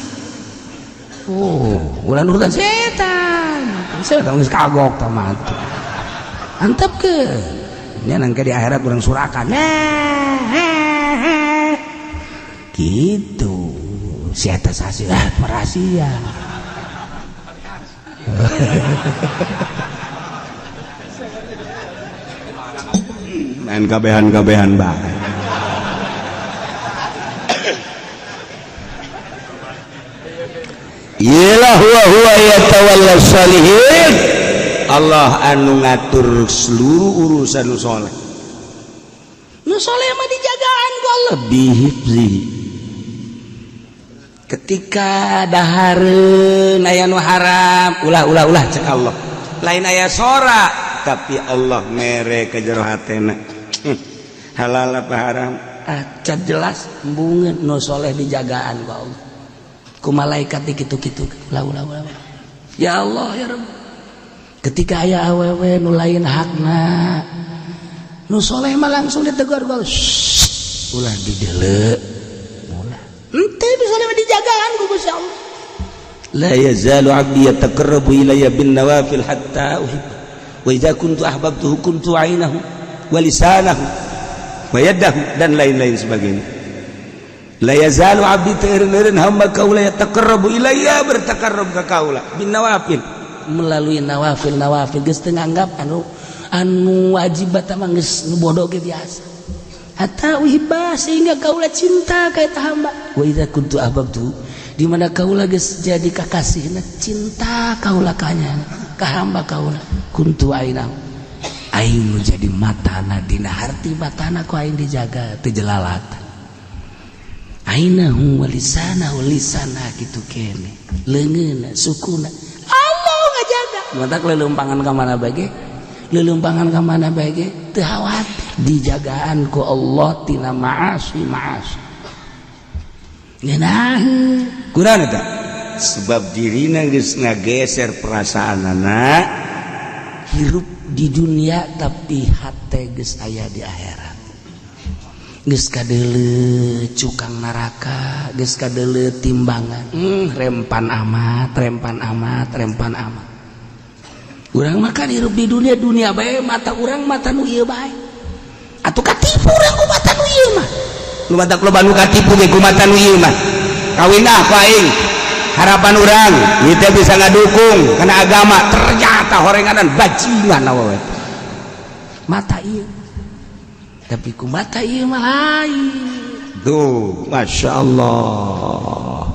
[SPEAKER 1] Oh, ulah nurutan setan. Setan geus kagok tah mah. Antep ke. Nya nangke di akhirat urang surakan. Gitu. Si eta sasi ah rahasia.
[SPEAKER 3] Main kabehan-kabehan bae. Iyalah huwa huwa yatawalla salihin. Allah anu ngatur seluruh urusan nu soleh.
[SPEAKER 1] Nu soleh mah dijagaan ku Allah
[SPEAKER 3] bihifzihi.
[SPEAKER 1] Ketika dahareun aya nu haram, ulah ulah ulah
[SPEAKER 3] cek Allah. Lain aya sora, tapi Allah mere ke jero hatena. Halal apa haram?
[SPEAKER 1] Ah, cat jelas embungeun nu soleh dijagaan ku Allah. Ku malaikat dikitu-kitu, ulah ulah ulah. Ya Allah ya Rabb. Ketika aya awewe nu lain hakna, nu soleh mah langsung ditegur ku Allah. Ulah dideuleu. Ulah. Henteu nu soleh mah dijagaan ku Gusti Allah.
[SPEAKER 3] La yazalu 'abdi yataqarrabu ilayya bin nawafil hatta uhibba. Wa idza kuntu ahbabtuhu kuntu 'ainahu wa lisanahu wa yadahu dan lain-lain sebagainya. La yazalu 'abdi teureun hamba kaula yataqarrabu ilayya bertaqarrub ka kaula bin nawafil
[SPEAKER 1] melalui nawafil nawafil geus teu nganggap anu wajib mah geus nu bodoh ge biasa. Hatta uhibba sehingga kaula cinta ka eta hamba. Wa idza kuntu ahbabtu di mana kaula geus jadi kakasihna cinta kaula kanya ka hamba kaula kuntu ainahu aing nu jadi matana dina harti matana ku aing dijaga teu jelalatan. Ainahu wa lisanahu lisana kitu kene leungeunna sukuna Allah ngajaga. Matak leuleumpangan ka mana bae ge, leuleumpangan ka mana bae ge teu khawatir dijagaan ku Allah tina maasi maasi. Ngeunaheun
[SPEAKER 3] kurang eta sebab dirina geus ngageser perasaanana
[SPEAKER 1] hirup di dunia tapi hate geus aya di akhirat. Geus kadeuleu cukang neraka, geus kadeuleu timbangan. Rempan amat, rempan amat, rempan amat. Urang mah kan hirup di dunia, dunia bae mata urang mata nu ieu bae. Atuh katipu urang ku mata nu ieu mah.
[SPEAKER 3] Nu matak loba nu katipu ge ku mata nu ieu mah. Kawin ah ku aing. Harapan urang ieu teh bisa ngadukung kana agama, ternyata horenganan bajingan awewe.
[SPEAKER 1] Mata ieu. Tapi ku mata ieu mah lain.
[SPEAKER 3] Tuh, Masya Allah.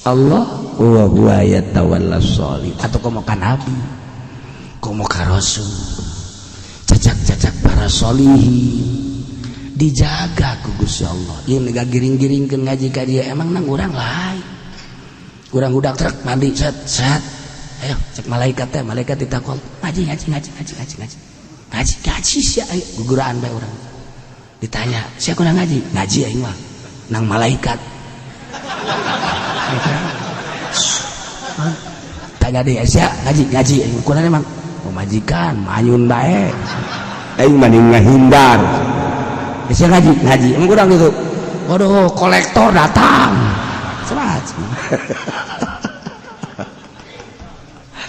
[SPEAKER 1] Allah wa huwa yatawalla sholih. Atau komo ka nabi, komo ka rasul. Cacak-cacak para solihin dijaga ku Gusti Allah. Ieu ngagiring-giringkeun ngaji ka dia emang nang urang lain. Urang udah truk mandi set set. Ayo cek malaikat teh, malaikat ditakon ngaji ngaji ngaji ngaji ngaji ngaji. Ngaji ngaji sia ayo guguraan bae urang. Ditanya, sia kunaon ngaji? Ngaji aing mah nang malaikat. Tanya deh, sia ngaji ngaji aing kunaon emang? Pemajikan manyun bae.
[SPEAKER 3] Aing mah ngahindar.
[SPEAKER 1] Sia ngaji ngaji emang kurang gitu. Waduh, kolektor datang. Sebat.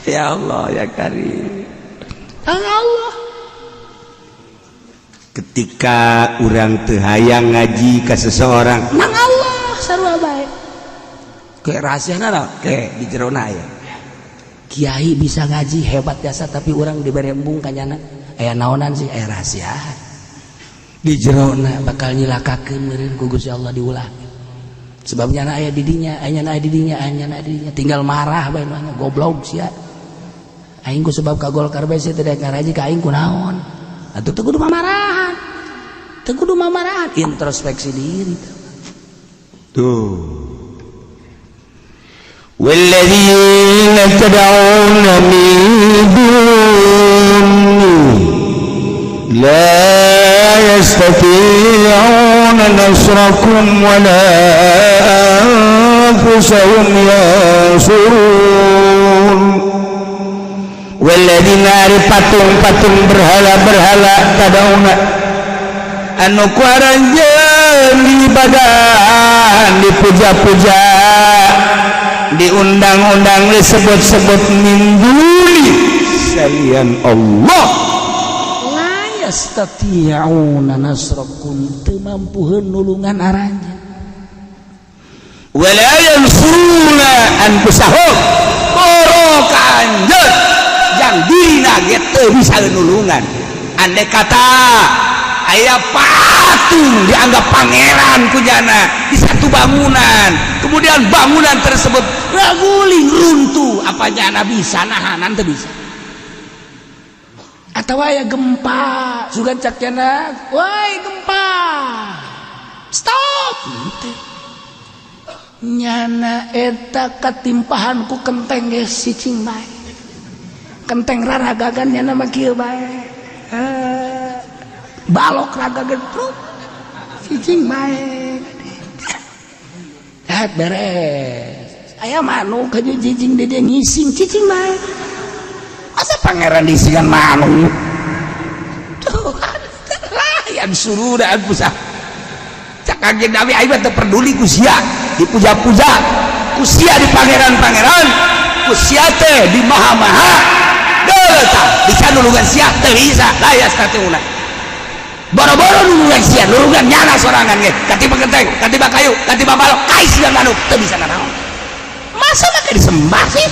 [SPEAKER 3] Ya Allah ya Karim.
[SPEAKER 1] Allah.
[SPEAKER 3] Ketika urang teu hayang ngaji ka seseorang,
[SPEAKER 1] nang Allah sarua bae. Ke rahasiana naon? Ke di jerona aya. Kiai bisa ngaji hebat jasa, tapi orang diberi embung kanyana aya naonan sih, aya rahasia di jerona bakal nyilakakeun meureun ku Gusti Allah diulah. Sebabnya aya didinya, aya aya didinya, aya aya didinya, tinggal marah bae mah, goblok sia, aing ku sebab ka Golkar bae sia teu daek ngaraji ka aing kunaon atuh. Teu kudu mamarahan, teu kudu mamarahan, introspeksi diri
[SPEAKER 3] tuh. والذين تدعون من دونه لا يستطيعون نصركم ولا أنفسهم ينصرون. والذين ari patung-patung, berhala-berhala, tad'una anu ku aranjeun diibadahan, dipuja-puja, diundang-undang, disebut-sebut, min duni salian Allah,
[SPEAKER 1] la yastati'una nasrakum, teu mampuheun nulungan aranjeun,
[SPEAKER 3] wala yansuruna anfusahum, boro ka anjeun, jang dirina ge teu bisa nulungan. Andai kata aya patung dianggap pangeran ku nyana di satu bangunan, kemudian bangunan tersebut raguling runtuh, apa nyana bisa nahanan? Teu bisa.
[SPEAKER 1] Atau aya gempa, sugan cak nyana, "Woi, gempa, stop!" Henteu. Nyana eta katimpahan ku kenteng ge cicing bae, kenteng raragagan nyana mah kieu bae. Eh, balok ragagan truk cicing bae. Eh, beres, aya manuk ka cicing di dia ngising, cicing bae. Masa pangeran diisingan manuk tuh? Lah, yansuruna anfusah, cak Kanjeng Nabi, aing mah teu peduli ku sia dipuja-puja, ku sia di pangeran-pangeran, ku sia teh di maha-maha. Deuh tah, bisa nulungan sia? Teu bisa. La yastatiuna, boro-boro nulungan sia, nulungan nyana sorangan ge katiba genteng, katiba kayu, katiba balok, kais dan manuk teu bisa nanaon. Masa make disembah sih?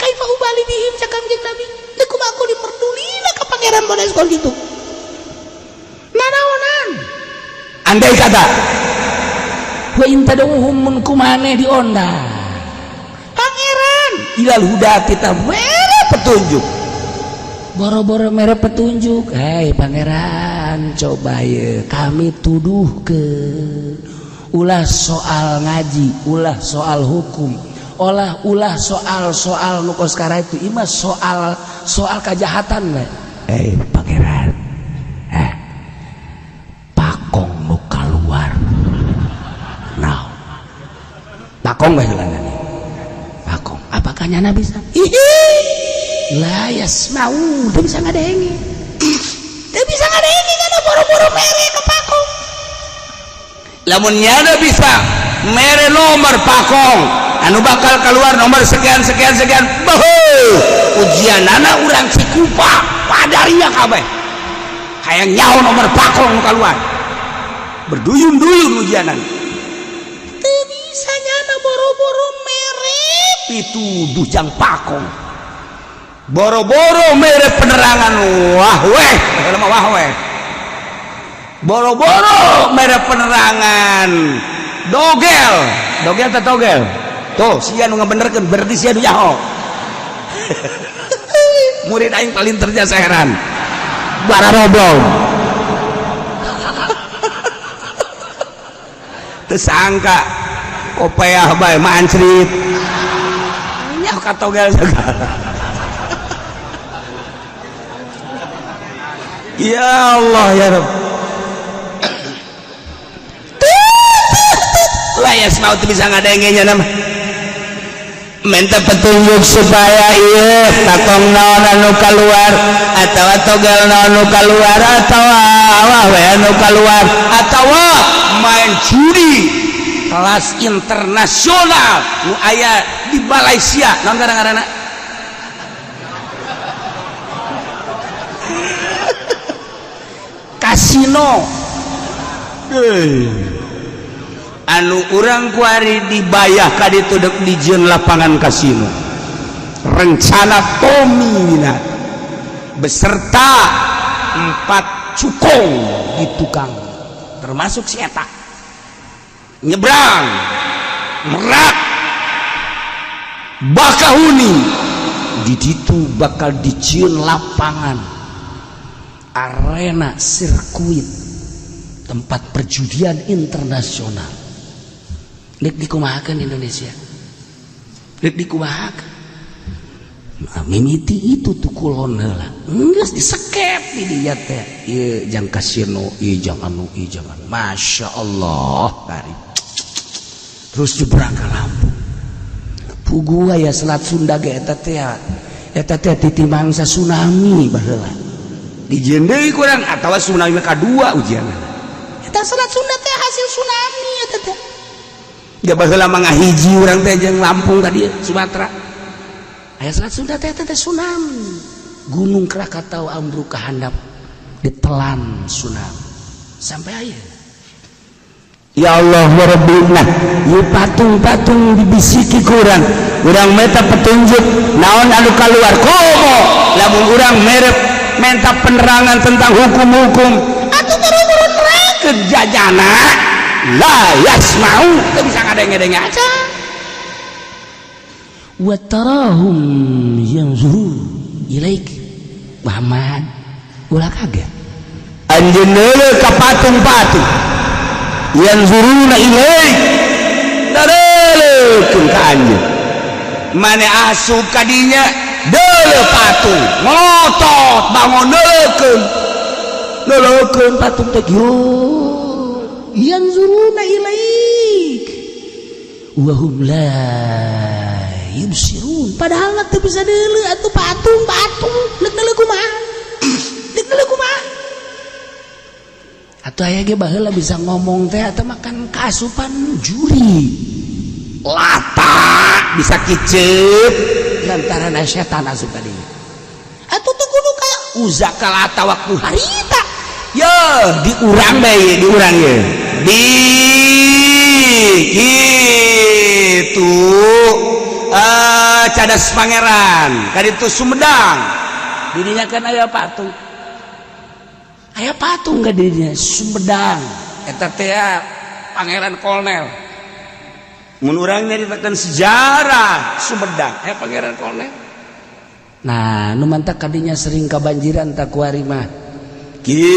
[SPEAKER 1] Kaifa ubali bihim, cak Kanjeng Nabi, teu kumaha aku diperdulina ka pangeran bodas kol gitu nanaonan. Andai kata wa in tad'uhum, mun kumaneh diondang pangeran, ilal huda, kita mere petunjuk, boro-boro mere petunjuk, "Hei pangeran, coba ya kami tuduh ke ulah soal ngaji, ulah soal hukum, ulah ulah soal soal nu kos itu ima soal soal kejahatan we. Eh pangeran, eh pakong nu keluar naon?" Pakong bae heula, pakong, apakah nyana bisa? Ihi, la yasma'u, teu bisa ngadenge, teu bisa ngadenge kana boro-boro mere ke pakong.
[SPEAKER 3] Lamun nyana bisa mere nomor pakong anu bakal keluar nomor sekian sekian sekian, boho ujian anak urang Cikupa padaria kabeh hayang nyaho nomor pakong nu keluar, berduyun-duyun ujianan.
[SPEAKER 1] Teu bisa nyana boro-boro mere
[SPEAKER 3] pituduh jang pakong, boro-boro mere penerangan, wah weh mah, wah weh, boro-boro mere penerangan dogel, dogel teh togel tuh, sia nu ngabenerkeun, berarti sia nu nyaho. Murid aing paling terjasa, heran bararoblong, tersangka opeah bae mancrit nyaho ka togel segala. Ya Allah, ya Rabb. La yasma'u, bisa ngadengenya nama, minta petunjuk supaya iya takong naon anu keluar atau togel naon anu keluar atau awah we anu keluar atau main judi kelas internasional nu aya di Malaysia naon kadang-kadang kasino. Hey. Anu urang kuari dibayah ka ditu dek dijieun lapangan kasino.
[SPEAKER 1] Rencana Tommy Winata beserta empat cukong di tukang, termasuk si eta, nyebrang Merak Bakahuni. Di ditu bakal dijieun lapangan arena sirkuit, tempat perjudian internasional. Dek dikumahakeun Indonesia? Dek dikumahakeun? Nah, mimiti itu tuh kulon heula geus disekep di dieu teh, ieu jang kasino, ieu jang anu, ieu jang anu. Masya Allah, karib terus nyebrang ke Lampung. Puguh aya Selat Sunda ge, eta teh, eta teh titi mangsa tsunami baheula. Dijieun deui kurang atawa tsunami kadua ujian. Eta Selat Sunda teh hasil tsunami eta teh. Ya, baheula mah ngahiji urang teh jeung Lampung ka dieu, Sumatera. Aya Selat Sunda teh, eta teh tsunami. Gunung Krakatau ambruk ka handap, ditelan tsunami. Sampai aya. Ya Allah ya Rabbi. Nah, ieu patung-patung dibisiki kurang. Urang meta petunjuk naon anu keluar, komo lamun urang merep menta penerangan tentang hukum-hukum atuh buru-buru nerangkeun jajana la yasma'u, teu bisa ngadenge-denge aja. Wa tarahum yanzuru ilaik. Muhammad, ulah kaget.
[SPEAKER 3] Anjeun deuleu ka patung-patung, yanzuruna ilaik, dareuleukeun ka anjeun.
[SPEAKER 1] Mane asup kadinya, deuleu patung, ngotot bangun, deuleukeun, deuleukeun patung teh. Yo, yanzuruna ilaik wa hum la yubsirun, padahal teu bisa deuleu atuh patung. Patung deuk deuleu kumaha? Deuk deuleu kumaha atuh? Aya ge baheula bisa ngomong teh atau makan kaasupan juri lata, bisa kicep lantaran aya setan asup ka dinya. Atuh tuh kudu kaya Uza ka Lata waktu harita. Yo, di urang bae, di urang ye, di gitu Cadas Pangeran kaditu, Sumedang, didinya kan aya patung, aya patung ka didinya Sumedang. Eta teh Pangeran Kolonel. Mun urang nyaritakeun sejarah Sumedang, aya Pangeran Kolonel. Nah, nu mantak kadinya sering kabanjiran tak kuari mah gitu.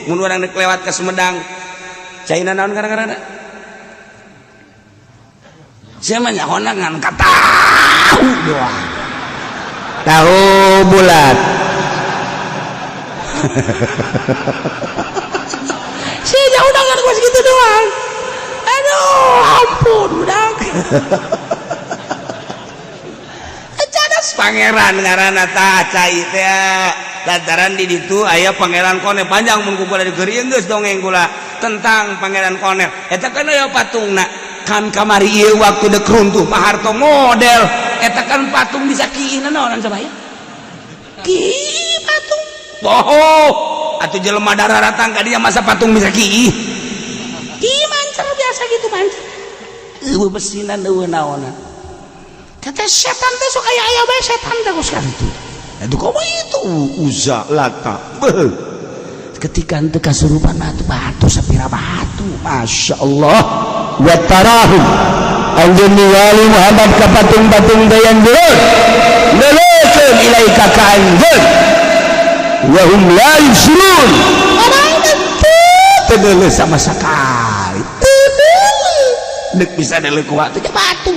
[SPEAKER 1] Mun urang rek lewat ke Sumedang, caina naon kadang-kadang sia mah nyahona ngan ka tahu doang.
[SPEAKER 3] Tahu bulat.
[SPEAKER 1] Sia jauh ngan gua segitu doang. Aduh, ampun budak. Cadas Pangeran ngaranna tah cai teh, lantaran di ditu aya Pangeran Konel. Panjang mun ku kula digeurieun, geus dongeng kula tentang Pangeran Konel. Eta kan aya patungna kan kamari ieu, waktu dek runtuh Pak Harto model eta kan patung bisa kieu naonan sabaya ki patung boho atuh. Jelema darah ratang ka dinya, masa patung bisa ki ki mancer biasa gitu, mancer eueuh besinan, eueuh naonan. Tete setan teh sok aya, aya bae setan teh kos itu. Itu komo itu
[SPEAKER 3] Uza, Lata. Beuh.
[SPEAKER 1] Ketika ente kasurupan batu, batu sapira batu.
[SPEAKER 3] Masya Allah. Wa tarahum, anjeun ningali Muhammad ka patung-patung teh, yanzurun, neuleukeun, ilaika ka anjeun, wa hum la yubsirun,
[SPEAKER 1] teu deuleu sama sekali. Teu deuleu, deuk bisa deuleu ku batu, batu,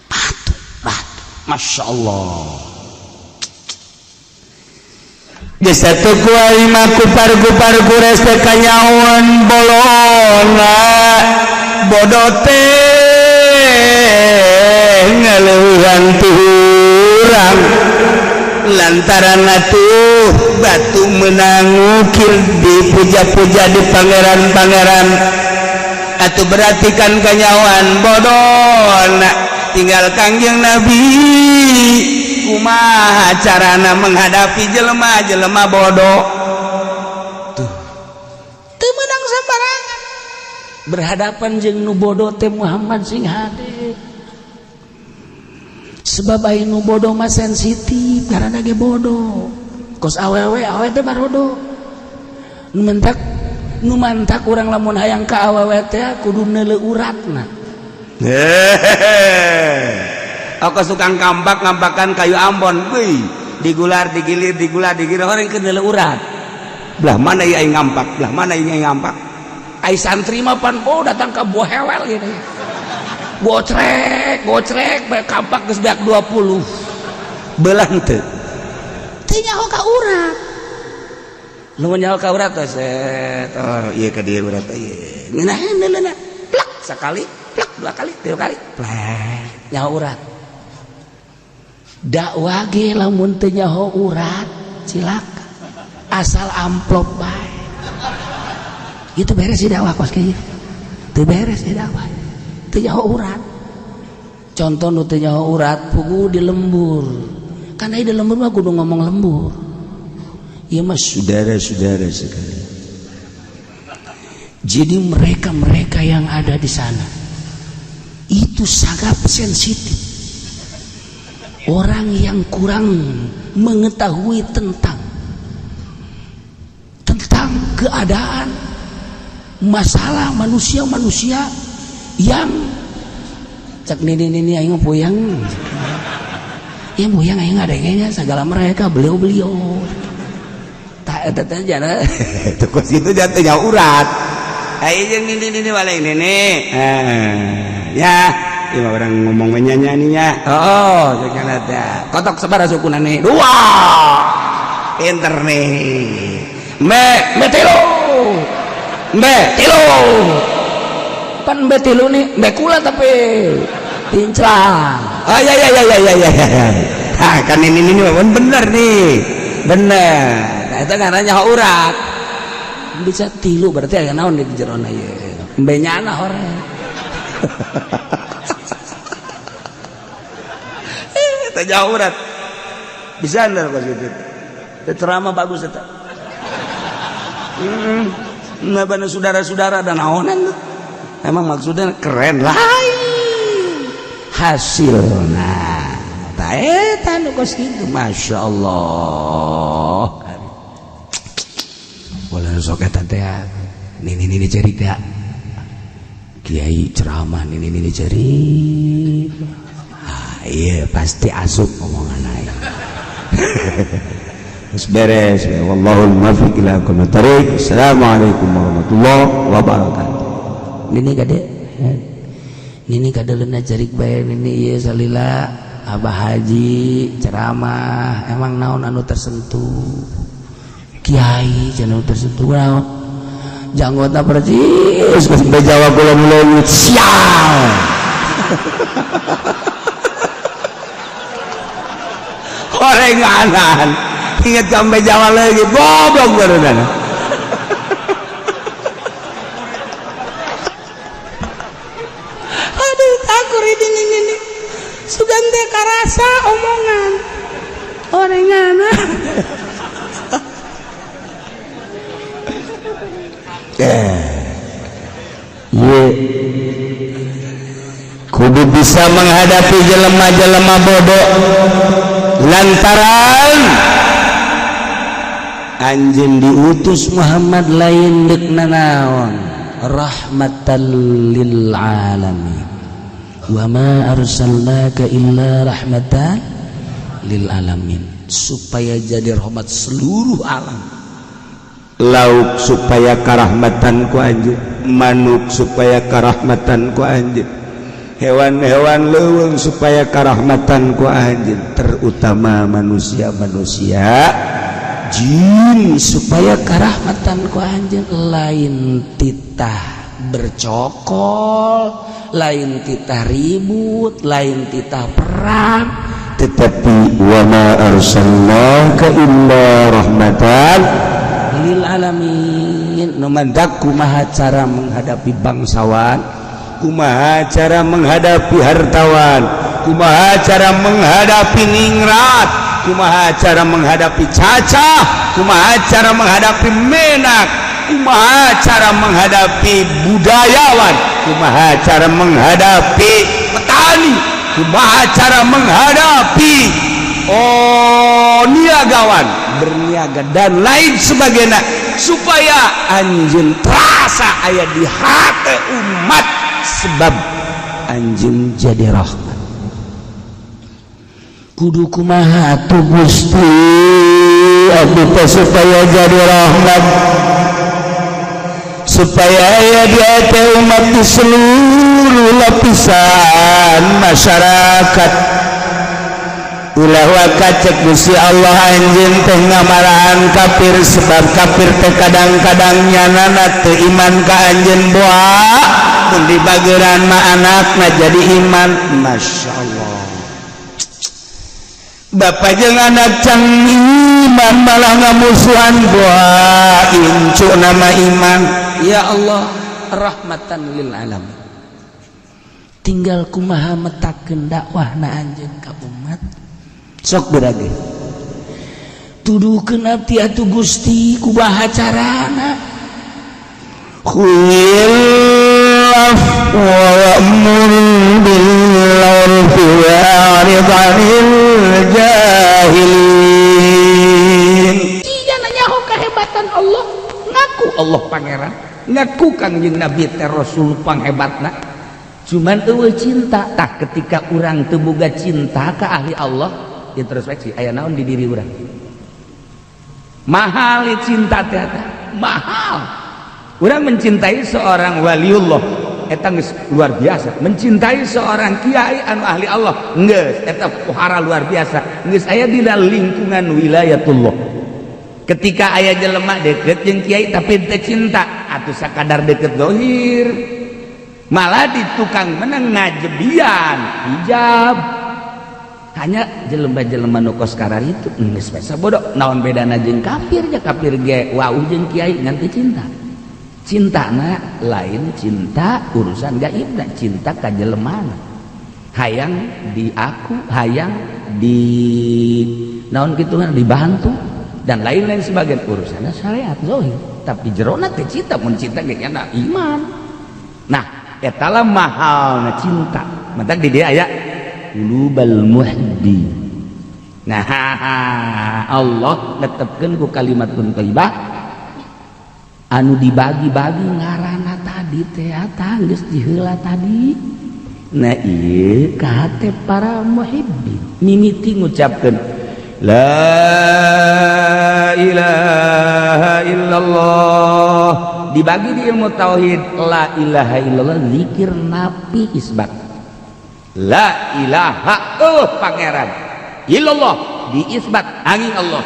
[SPEAKER 1] batu, batu. Masya Allah.
[SPEAKER 3] Geus atuh ku aing mah kupar-kupar kures teh kanyahoan bolona, bodoh teh ngaleuhan tuhurang lantaran atuh batu menang ngukir, dipuja-puja di pangeran-pangeran. Atuh berarti kan kanyahoan bodona.
[SPEAKER 1] Tinggal Kangjeng Nabi kumaha carana menghadapi jelema-jelema bodoh tuh. Teu meunang sembarangan. Berhadapan jeung nu bodoh teh Muhammad sing hade. Sebab aya nu bodoh mah sensitif karena ge bodoh. Kos awewe awewe teh barodo. Nu mentak nu mantak urang lamun hayang ka awewe teh kudu neuleu uratna.
[SPEAKER 2] Aku tukang kampak ngampakan kayu Ambon, wih, digular digilir digular digilir
[SPEAKER 1] Orang keur neuleu urat.
[SPEAKER 2] Belah mana ieu aing ngampak, belah mana ieu aing ngampak.
[SPEAKER 1] Ai santri mah pan oh datang ka bohewel gini. Gocrek, gocrek bae kampak geus beak 20.
[SPEAKER 2] Belah teu.
[SPEAKER 1] Teu nyaho ka urat.
[SPEAKER 2] Nu nyaho ka urat teh set. Oh, ieu ka dieu urat teh ieu.
[SPEAKER 1] Ngeunaheun neuleuna. Plak sakali, plak dua kali, tiga kali, plak nyaho urat. Dakwah ge lamun teu nyaho urat cilaka. Asal amplop bae. Itu beres sih dakwah kos kieu. Teu beres sih dakwah. Teu nyaho urat. Contoh nu teu nyaho urat pugu di lembur. Kan aya di lembur mah kudu ngomong lembur.
[SPEAKER 2] Ieu mah saudara-saudara sekalian.
[SPEAKER 1] Jadi mereka-mereka yang ada di sana itu sangat sensitif. Orang yang kurang mengetahui tentang keadaan masalah manusia-manusia yang cek nini-nini aing puyeng. Ya puyeng aing ngadengenya segala mereka beliau-beliau. Tak eta teh jana
[SPEAKER 2] Itu kos kitu jatuh nyaho urat. Ayo jeung nini-nini balik nini. Ya, ieu mah orang ngomong menyanyi-nyanyinya.
[SPEAKER 1] Oh, cek teh. Kotok sabaraha sukuna nih? Dua.
[SPEAKER 2] Pinter nih.
[SPEAKER 1] Me tilu. Me tilu. Pan me tilu nih, me kula tapi pincang.
[SPEAKER 2] Oh ya ya ya ya ya ya. Ha, kan ini bener nih.
[SPEAKER 1] Bener. Nah, itu karena nyaho urat. Bisa tilu berarti aya naon di jerona ieu. Embe nyana hore.
[SPEAKER 2] Teu nyaho urat. Bisa ndar kos kitu.
[SPEAKER 1] Ceramah bagus eta. Nah, bana saudara-saudara dan naonan tuh.
[SPEAKER 2] Emang maksudnya keren lah.
[SPEAKER 1] Hasilna ta eta nu kos kitu
[SPEAKER 2] Masya Allah.
[SPEAKER 1] Boleh sok eta teh nini nini cerik teh. Kiai ceramah nini nini cerik. Ah, iya pasti asup omongan aing.
[SPEAKER 2] Terus beres. Wallahul muwaffiq ila aqwamit thariq. Assalamualaikum warahmatullahi wabarakatuh.
[SPEAKER 1] Nini kade. Nini kadeleuna cerik bae nini ieu salila Abah Haji ceramah emang naon anu tersentuh. Kiai cenah tersentuh naon. Janggotna percis
[SPEAKER 2] geus jawab kula mulai sial. Orenganan ingat sampai Jawa lagi goblok barusan.
[SPEAKER 1] Aduh takur ini ini sugan teh karasa omongan orenganan.
[SPEAKER 2] Ye kudu bisa menghadapi jelema-jelema bodoh lantaran
[SPEAKER 1] anjeun diutus Muhammad lain deuk nanaon rahmatan lil alamin wa ma arsalnaka illa rahmatan lil alamin, supaya jadi rahmat seluruh alam.
[SPEAKER 2] Lauk supaya karahmatan ku anjeun, manuk supaya karahmatan ku anjeun, hewan-hewan leuweung supaya karahmatan ku anjeun, terutama manusia-manusia
[SPEAKER 1] jin supaya karahmatan ku anjeun. Lain titah bercokol, lain titah ribut, lain titah perang,
[SPEAKER 2] tetapi wa ma arsalnaka illa rahmatan
[SPEAKER 1] lil alamin. Nu mandak kumaha cara menghadapi bangsawan,
[SPEAKER 2] kumaha cara menghadapi hartawan, kumaha cara menghadapi ningrat, kumaha cara menghadapi cacah, kumaha cara menghadapi menak.
[SPEAKER 1] Kumaha cara menghadapi budayawan, kumaha cara menghadapi petani, kumaha cara menghadapi, oh, niagawan, berniaga, dan lain sebagainya, supaya anjeun terasa aya di hati umat, sebab anjeun jadi rahmat.
[SPEAKER 2] Kudu kumaha atuh, Gusti, abdi teh supaya jadi rahmat, supaya aya di hati umat di seluruh lapisan masyarakat? Ulah waka, cek Gusti Allah, anjeun teh ngamarahan kafir, sebab kafir teh kadang-kadang nyanana teu iman ka anjeun, boa mun dibageran mah anakna jadi iman.
[SPEAKER 1] Masya Allah.
[SPEAKER 2] Bapak jeung anak can iman malah ngamusuhan, boa incu nama iman.
[SPEAKER 1] Ya Allah, rahmatan lil alamin. Tinggal kumaha metakeun dakwahna anjeun ka umat. Sok berage tuduhkeun abdi atuh, Gusti, kumaha carana?
[SPEAKER 2] خذ العفو وأمر بالعرف وأعرض عن الجاهلين.
[SPEAKER 1] Sia nyaho kehebatan Allah, ngaku Allah pangeran, ngaku Kangjeng Nabi teh Rasul panghebatna, cuman euweuh cinta. Tah, ketika urang teu boga cinta ka ahli Allah, introspeksi, aya naon di diri urang? Mahal cinta teh, mahal. Urang mencintai seorang waliullah eta geus luar biasa, mencintai seorang kiai anu ahli Allah geus eta pohara luar biasa, geus aya dina lingkungan wilayatullah. Ketika aya jelema deket jeung kiai tapi teu cinta atuh, sakadar deket dohir, malah di tukang menang ngajebian hijab, hanya jelema-jelema nu kos itu geus biasa bodoh. Naon bedana jeung kafir? Ja kafir ge wau jeung kiai ngan teu cinta. Cinta na lain cinta urusan gaibna, cinta ka jelemana, hayang di aku, hayang di naon gitu kan, dibantu dan lain-lain sebagian urusannya syariat zohir, tapi jerona teh cinta. Mun cinta ge nya iman. Nah, eta lah mahalna cinta. Matak di dia aya qulubal muhibbi. Nah, Allah netepkeun ku kalimatun thayyibah anu dibagi-bagi ngarana tadi teh, geus diheula tadi. Nah, ieu ka hate para muhibbin mimiti ngucapkeun la ilaha illallah, dibagi di ilmu tauhid la ilaha illallah, zikir nafi isbat. La ilaha, oh, pangeran, illallah diisbat angin Allah.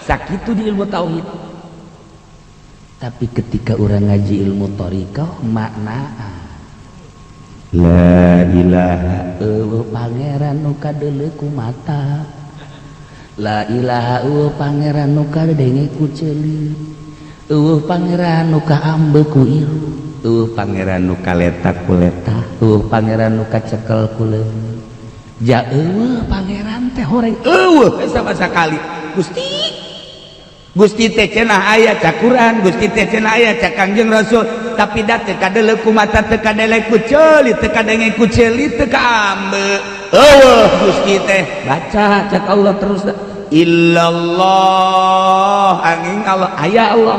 [SPEAKER 1] Sakitu di ilmu tauhid. Tapi ketika orang ngaji ilmu thoriqah, makna la ilaha, euweuh pangeran nu kadeuleu ku mata. La ilaha, euweuh pangeran nu kadenge ku ceuli. Euweuh pangeran nu kaambe ku irung. Euweuh pangeran nu kaleta ku letah. Euweuh pangeran nu kacekel ku leungeun. Ja euweuh pangeran teh, horeng euweuh sama sekali. Gusti, Gusti teh cenah aya cak Quran, Gusti teh cenah aya cak Kangjeng Rasul, tapi da teu kadeuleu ku mata, teu kadele ku ceuli, teu kadenge ku ceuli, teu kaambe. Euweuh Gusti teh. Baca cak Allah terus illallah, angin Allah, aya Allah.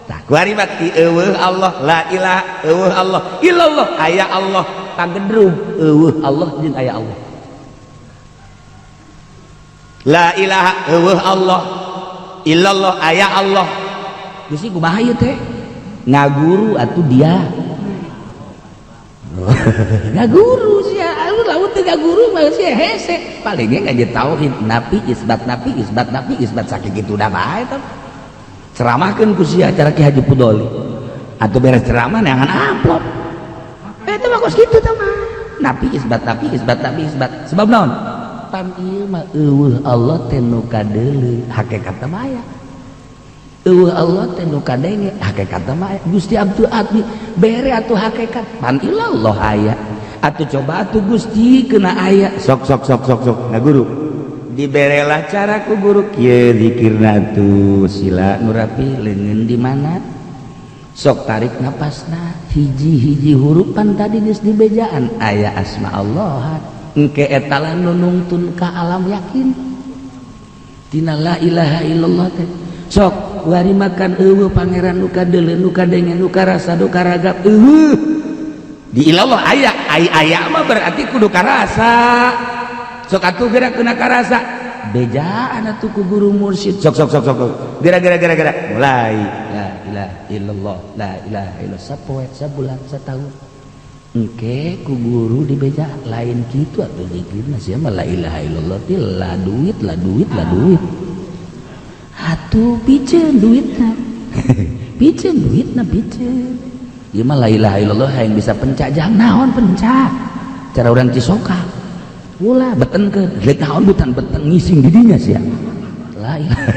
[SPEAKER 1] Tah, kuari ti euweuh Allah, la ilaha, euweuh Allah, illallah, aya Allah, pagedrug euweuh Allah jeung aya Allah. La ilaha, euweuh Allah, illallah, aya Allah. Gusti, kumaha ieu teh? Ngaguru atuh dia, ngaguru sia. Lamun teu ngaguru mah sia hese. Paling ge ngaji tauhid, nafi isbat, nafi isbat, nafi isbat, sakitu dah bae teh. Ceramahkeun ku sia cara Ki Haji Pudoli atuh, beres ceramah neangan amplop. Eta mah kos kitu teh mah, nafi isbat, nafi isbat, nafi isbat. Sebab naon? Pan ieu mah euweuh Allah teh nu kadeuleu, hakikatna mah aya. Euweuh Allah teh nu kadenge, hakikatna mah aya. Gusti, abdi abdi bere atuh hakikat, pan ilallah aya atuh. Coba atuh, Gusti, kena aya. Sok sok sok sok sok. Nah, guru diberelah cara ku guru kieu zikirna tuh, sila nu rapi, leungeun di mana. Sok tarik napasna hiji-hiji hurupan tadi geus dibejaan aya asma Allah. Engke eta lah nu nungtun ka alam yakin tina la ilaha illallah teh. Sok wari makan eueuh pangeran nu kadeuleu, nu kadenge, nu karasa, nu karagap eueuh. Di ilallah aya, ai aya mah berarti kudu karasa. Sok atuh geura kena karasa, bejaan atuh ku guru mursyid. Sok, sok, sok, sok, geura, geura, geura, geura, mulai la ilaha illallah, la ilaha illallah, sapoe, sabulan, satahun, engke ku guru dibeja lain kitu atuh zikirna. Sia mah la ilaha illallah teh la duit, la duit, la duit. Atuh piceun duitna, piceun duitna, piceun. Ieu mah la ilaha illallah hayang bisa pencak. Jang naon pencak? Cara urang Cisoka ulah betenkeun. Rek naon butan beten ngising di dinya sia? La ilaha.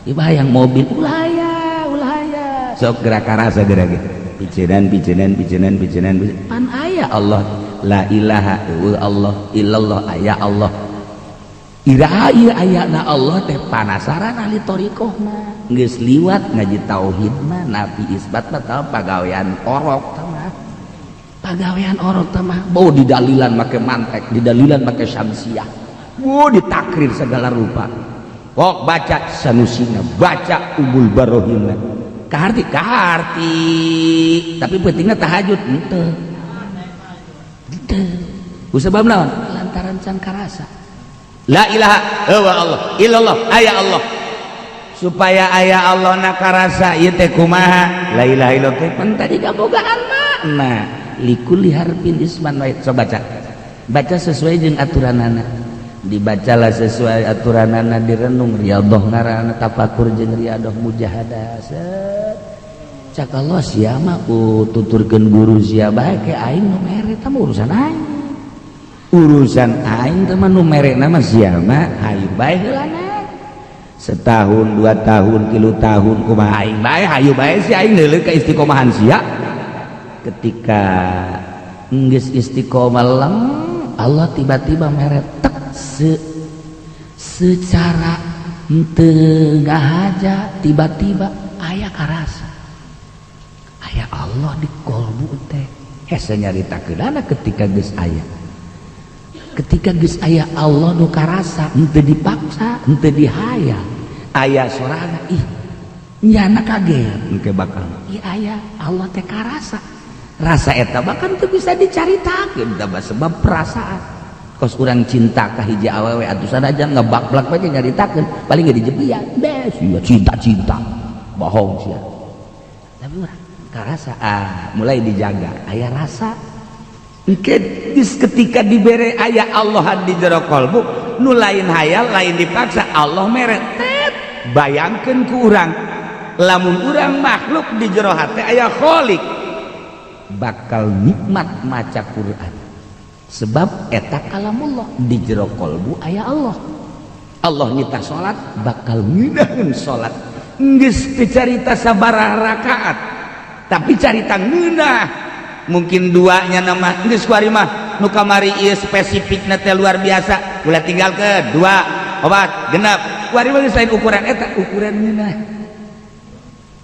[SPEAKER 1] Ieu mah hayang mobil, ulah aya, ulah aya. Sok gerak karasa, gerak picenan, picenan, picenan, picenan, pan aya Allah. La ilaha Allah illallah, aya Allah. Ira ieu ayana Allah teh panasaran. Ahli thoriqoh mah geus liwat ngaji tauhid mah, nafi isbat mah tah pagawean orok tah mah, pagawean orok tah mah. Bau didalilan make mantek, didalilan make syamsiah, wo ditakrir segala rupa. Kok baca Sanusina, baca Umul Barohina, kaharti, kaharti, tapi pentingnya tahajud henteu, henteu. Kusabab naon? Lantaran can karasa. La ilaha huwa Allah illallah aya Allah. Supaya aya Allah na karasa ieu teh kumaha? La ilaha illallah teh pan tadi kabogaan makna likulli harfin isman wa. Coba baca, baca sesuai jeung aturanana. Dibacalah sesuai aturanana, direnung, riyadhah ngaranna, tafakur jeung riyadhah, mujahadah. Set, cak Allah, sia mah ku tuturkeun guru sia bae ke aing nu mere. Tah urusan aing, urusan aing teh mah. Nu mere mah sia mah hayu bae heulana. Setahun, 2 tahun, 3 tahun, kumaha aing bae, hayu bae si aing neuleuh ka istiqomahan sia. Ketika geus istiqomah leng, Allah tiba-tiba mere tek secara henteu ngahaja, tiba-tiba aya karasa aya Allah di kolbu teh. Hese nyaritakeunana. Ketika geus aya, ketika geus aya Allah nu karasa, henteu dipaksa, henteu dihayal, aya sorana, ih nyana kaget engke bakal ih aya Allah teh karasa. Rasa eta bahkan teu bisa dicaritakeun sebab perasaan kos urang cinta ka hiji awewe atuh sanajan ngebak-blak bae nyaritakeun paling ge dijepian bes iya cinta-cinta bohong sia. Tapi urang karasa, ah, mulai dijaga aya rasa. Engke ketika dibere aya Allah di jero kolbu nu lain hayal, lain dipaksa, Allah mere tet. Bayangkeun ku urang lamun urang makhluk di jero hate aya kholik, bakal nikmat maca Quran sebab eta kalamullah. Di jero kolbu aya Allah, Allah nyita salat, bakal ngeunaheun salat. Geus teu carita sabaraha rakaat, tapi carita ngeunah. Mungkin duanya nama geus kuari mah nu kamari ieu spesifikna teh luar biasa, ulah tinggal ke dua, opat, genep. Kuari mah geus lain ukuran eta, ukuran ngeunah.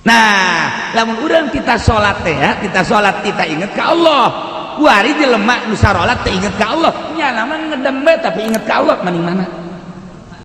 [SPEAKER 1] Nah, lamun urang kita salat teh ya, kita salat kita inget ke Allah. Kuari jelema nu sarolat teh inget ka Allah, nyana mah ngedem bae tapi inget ka Allah, mending mana?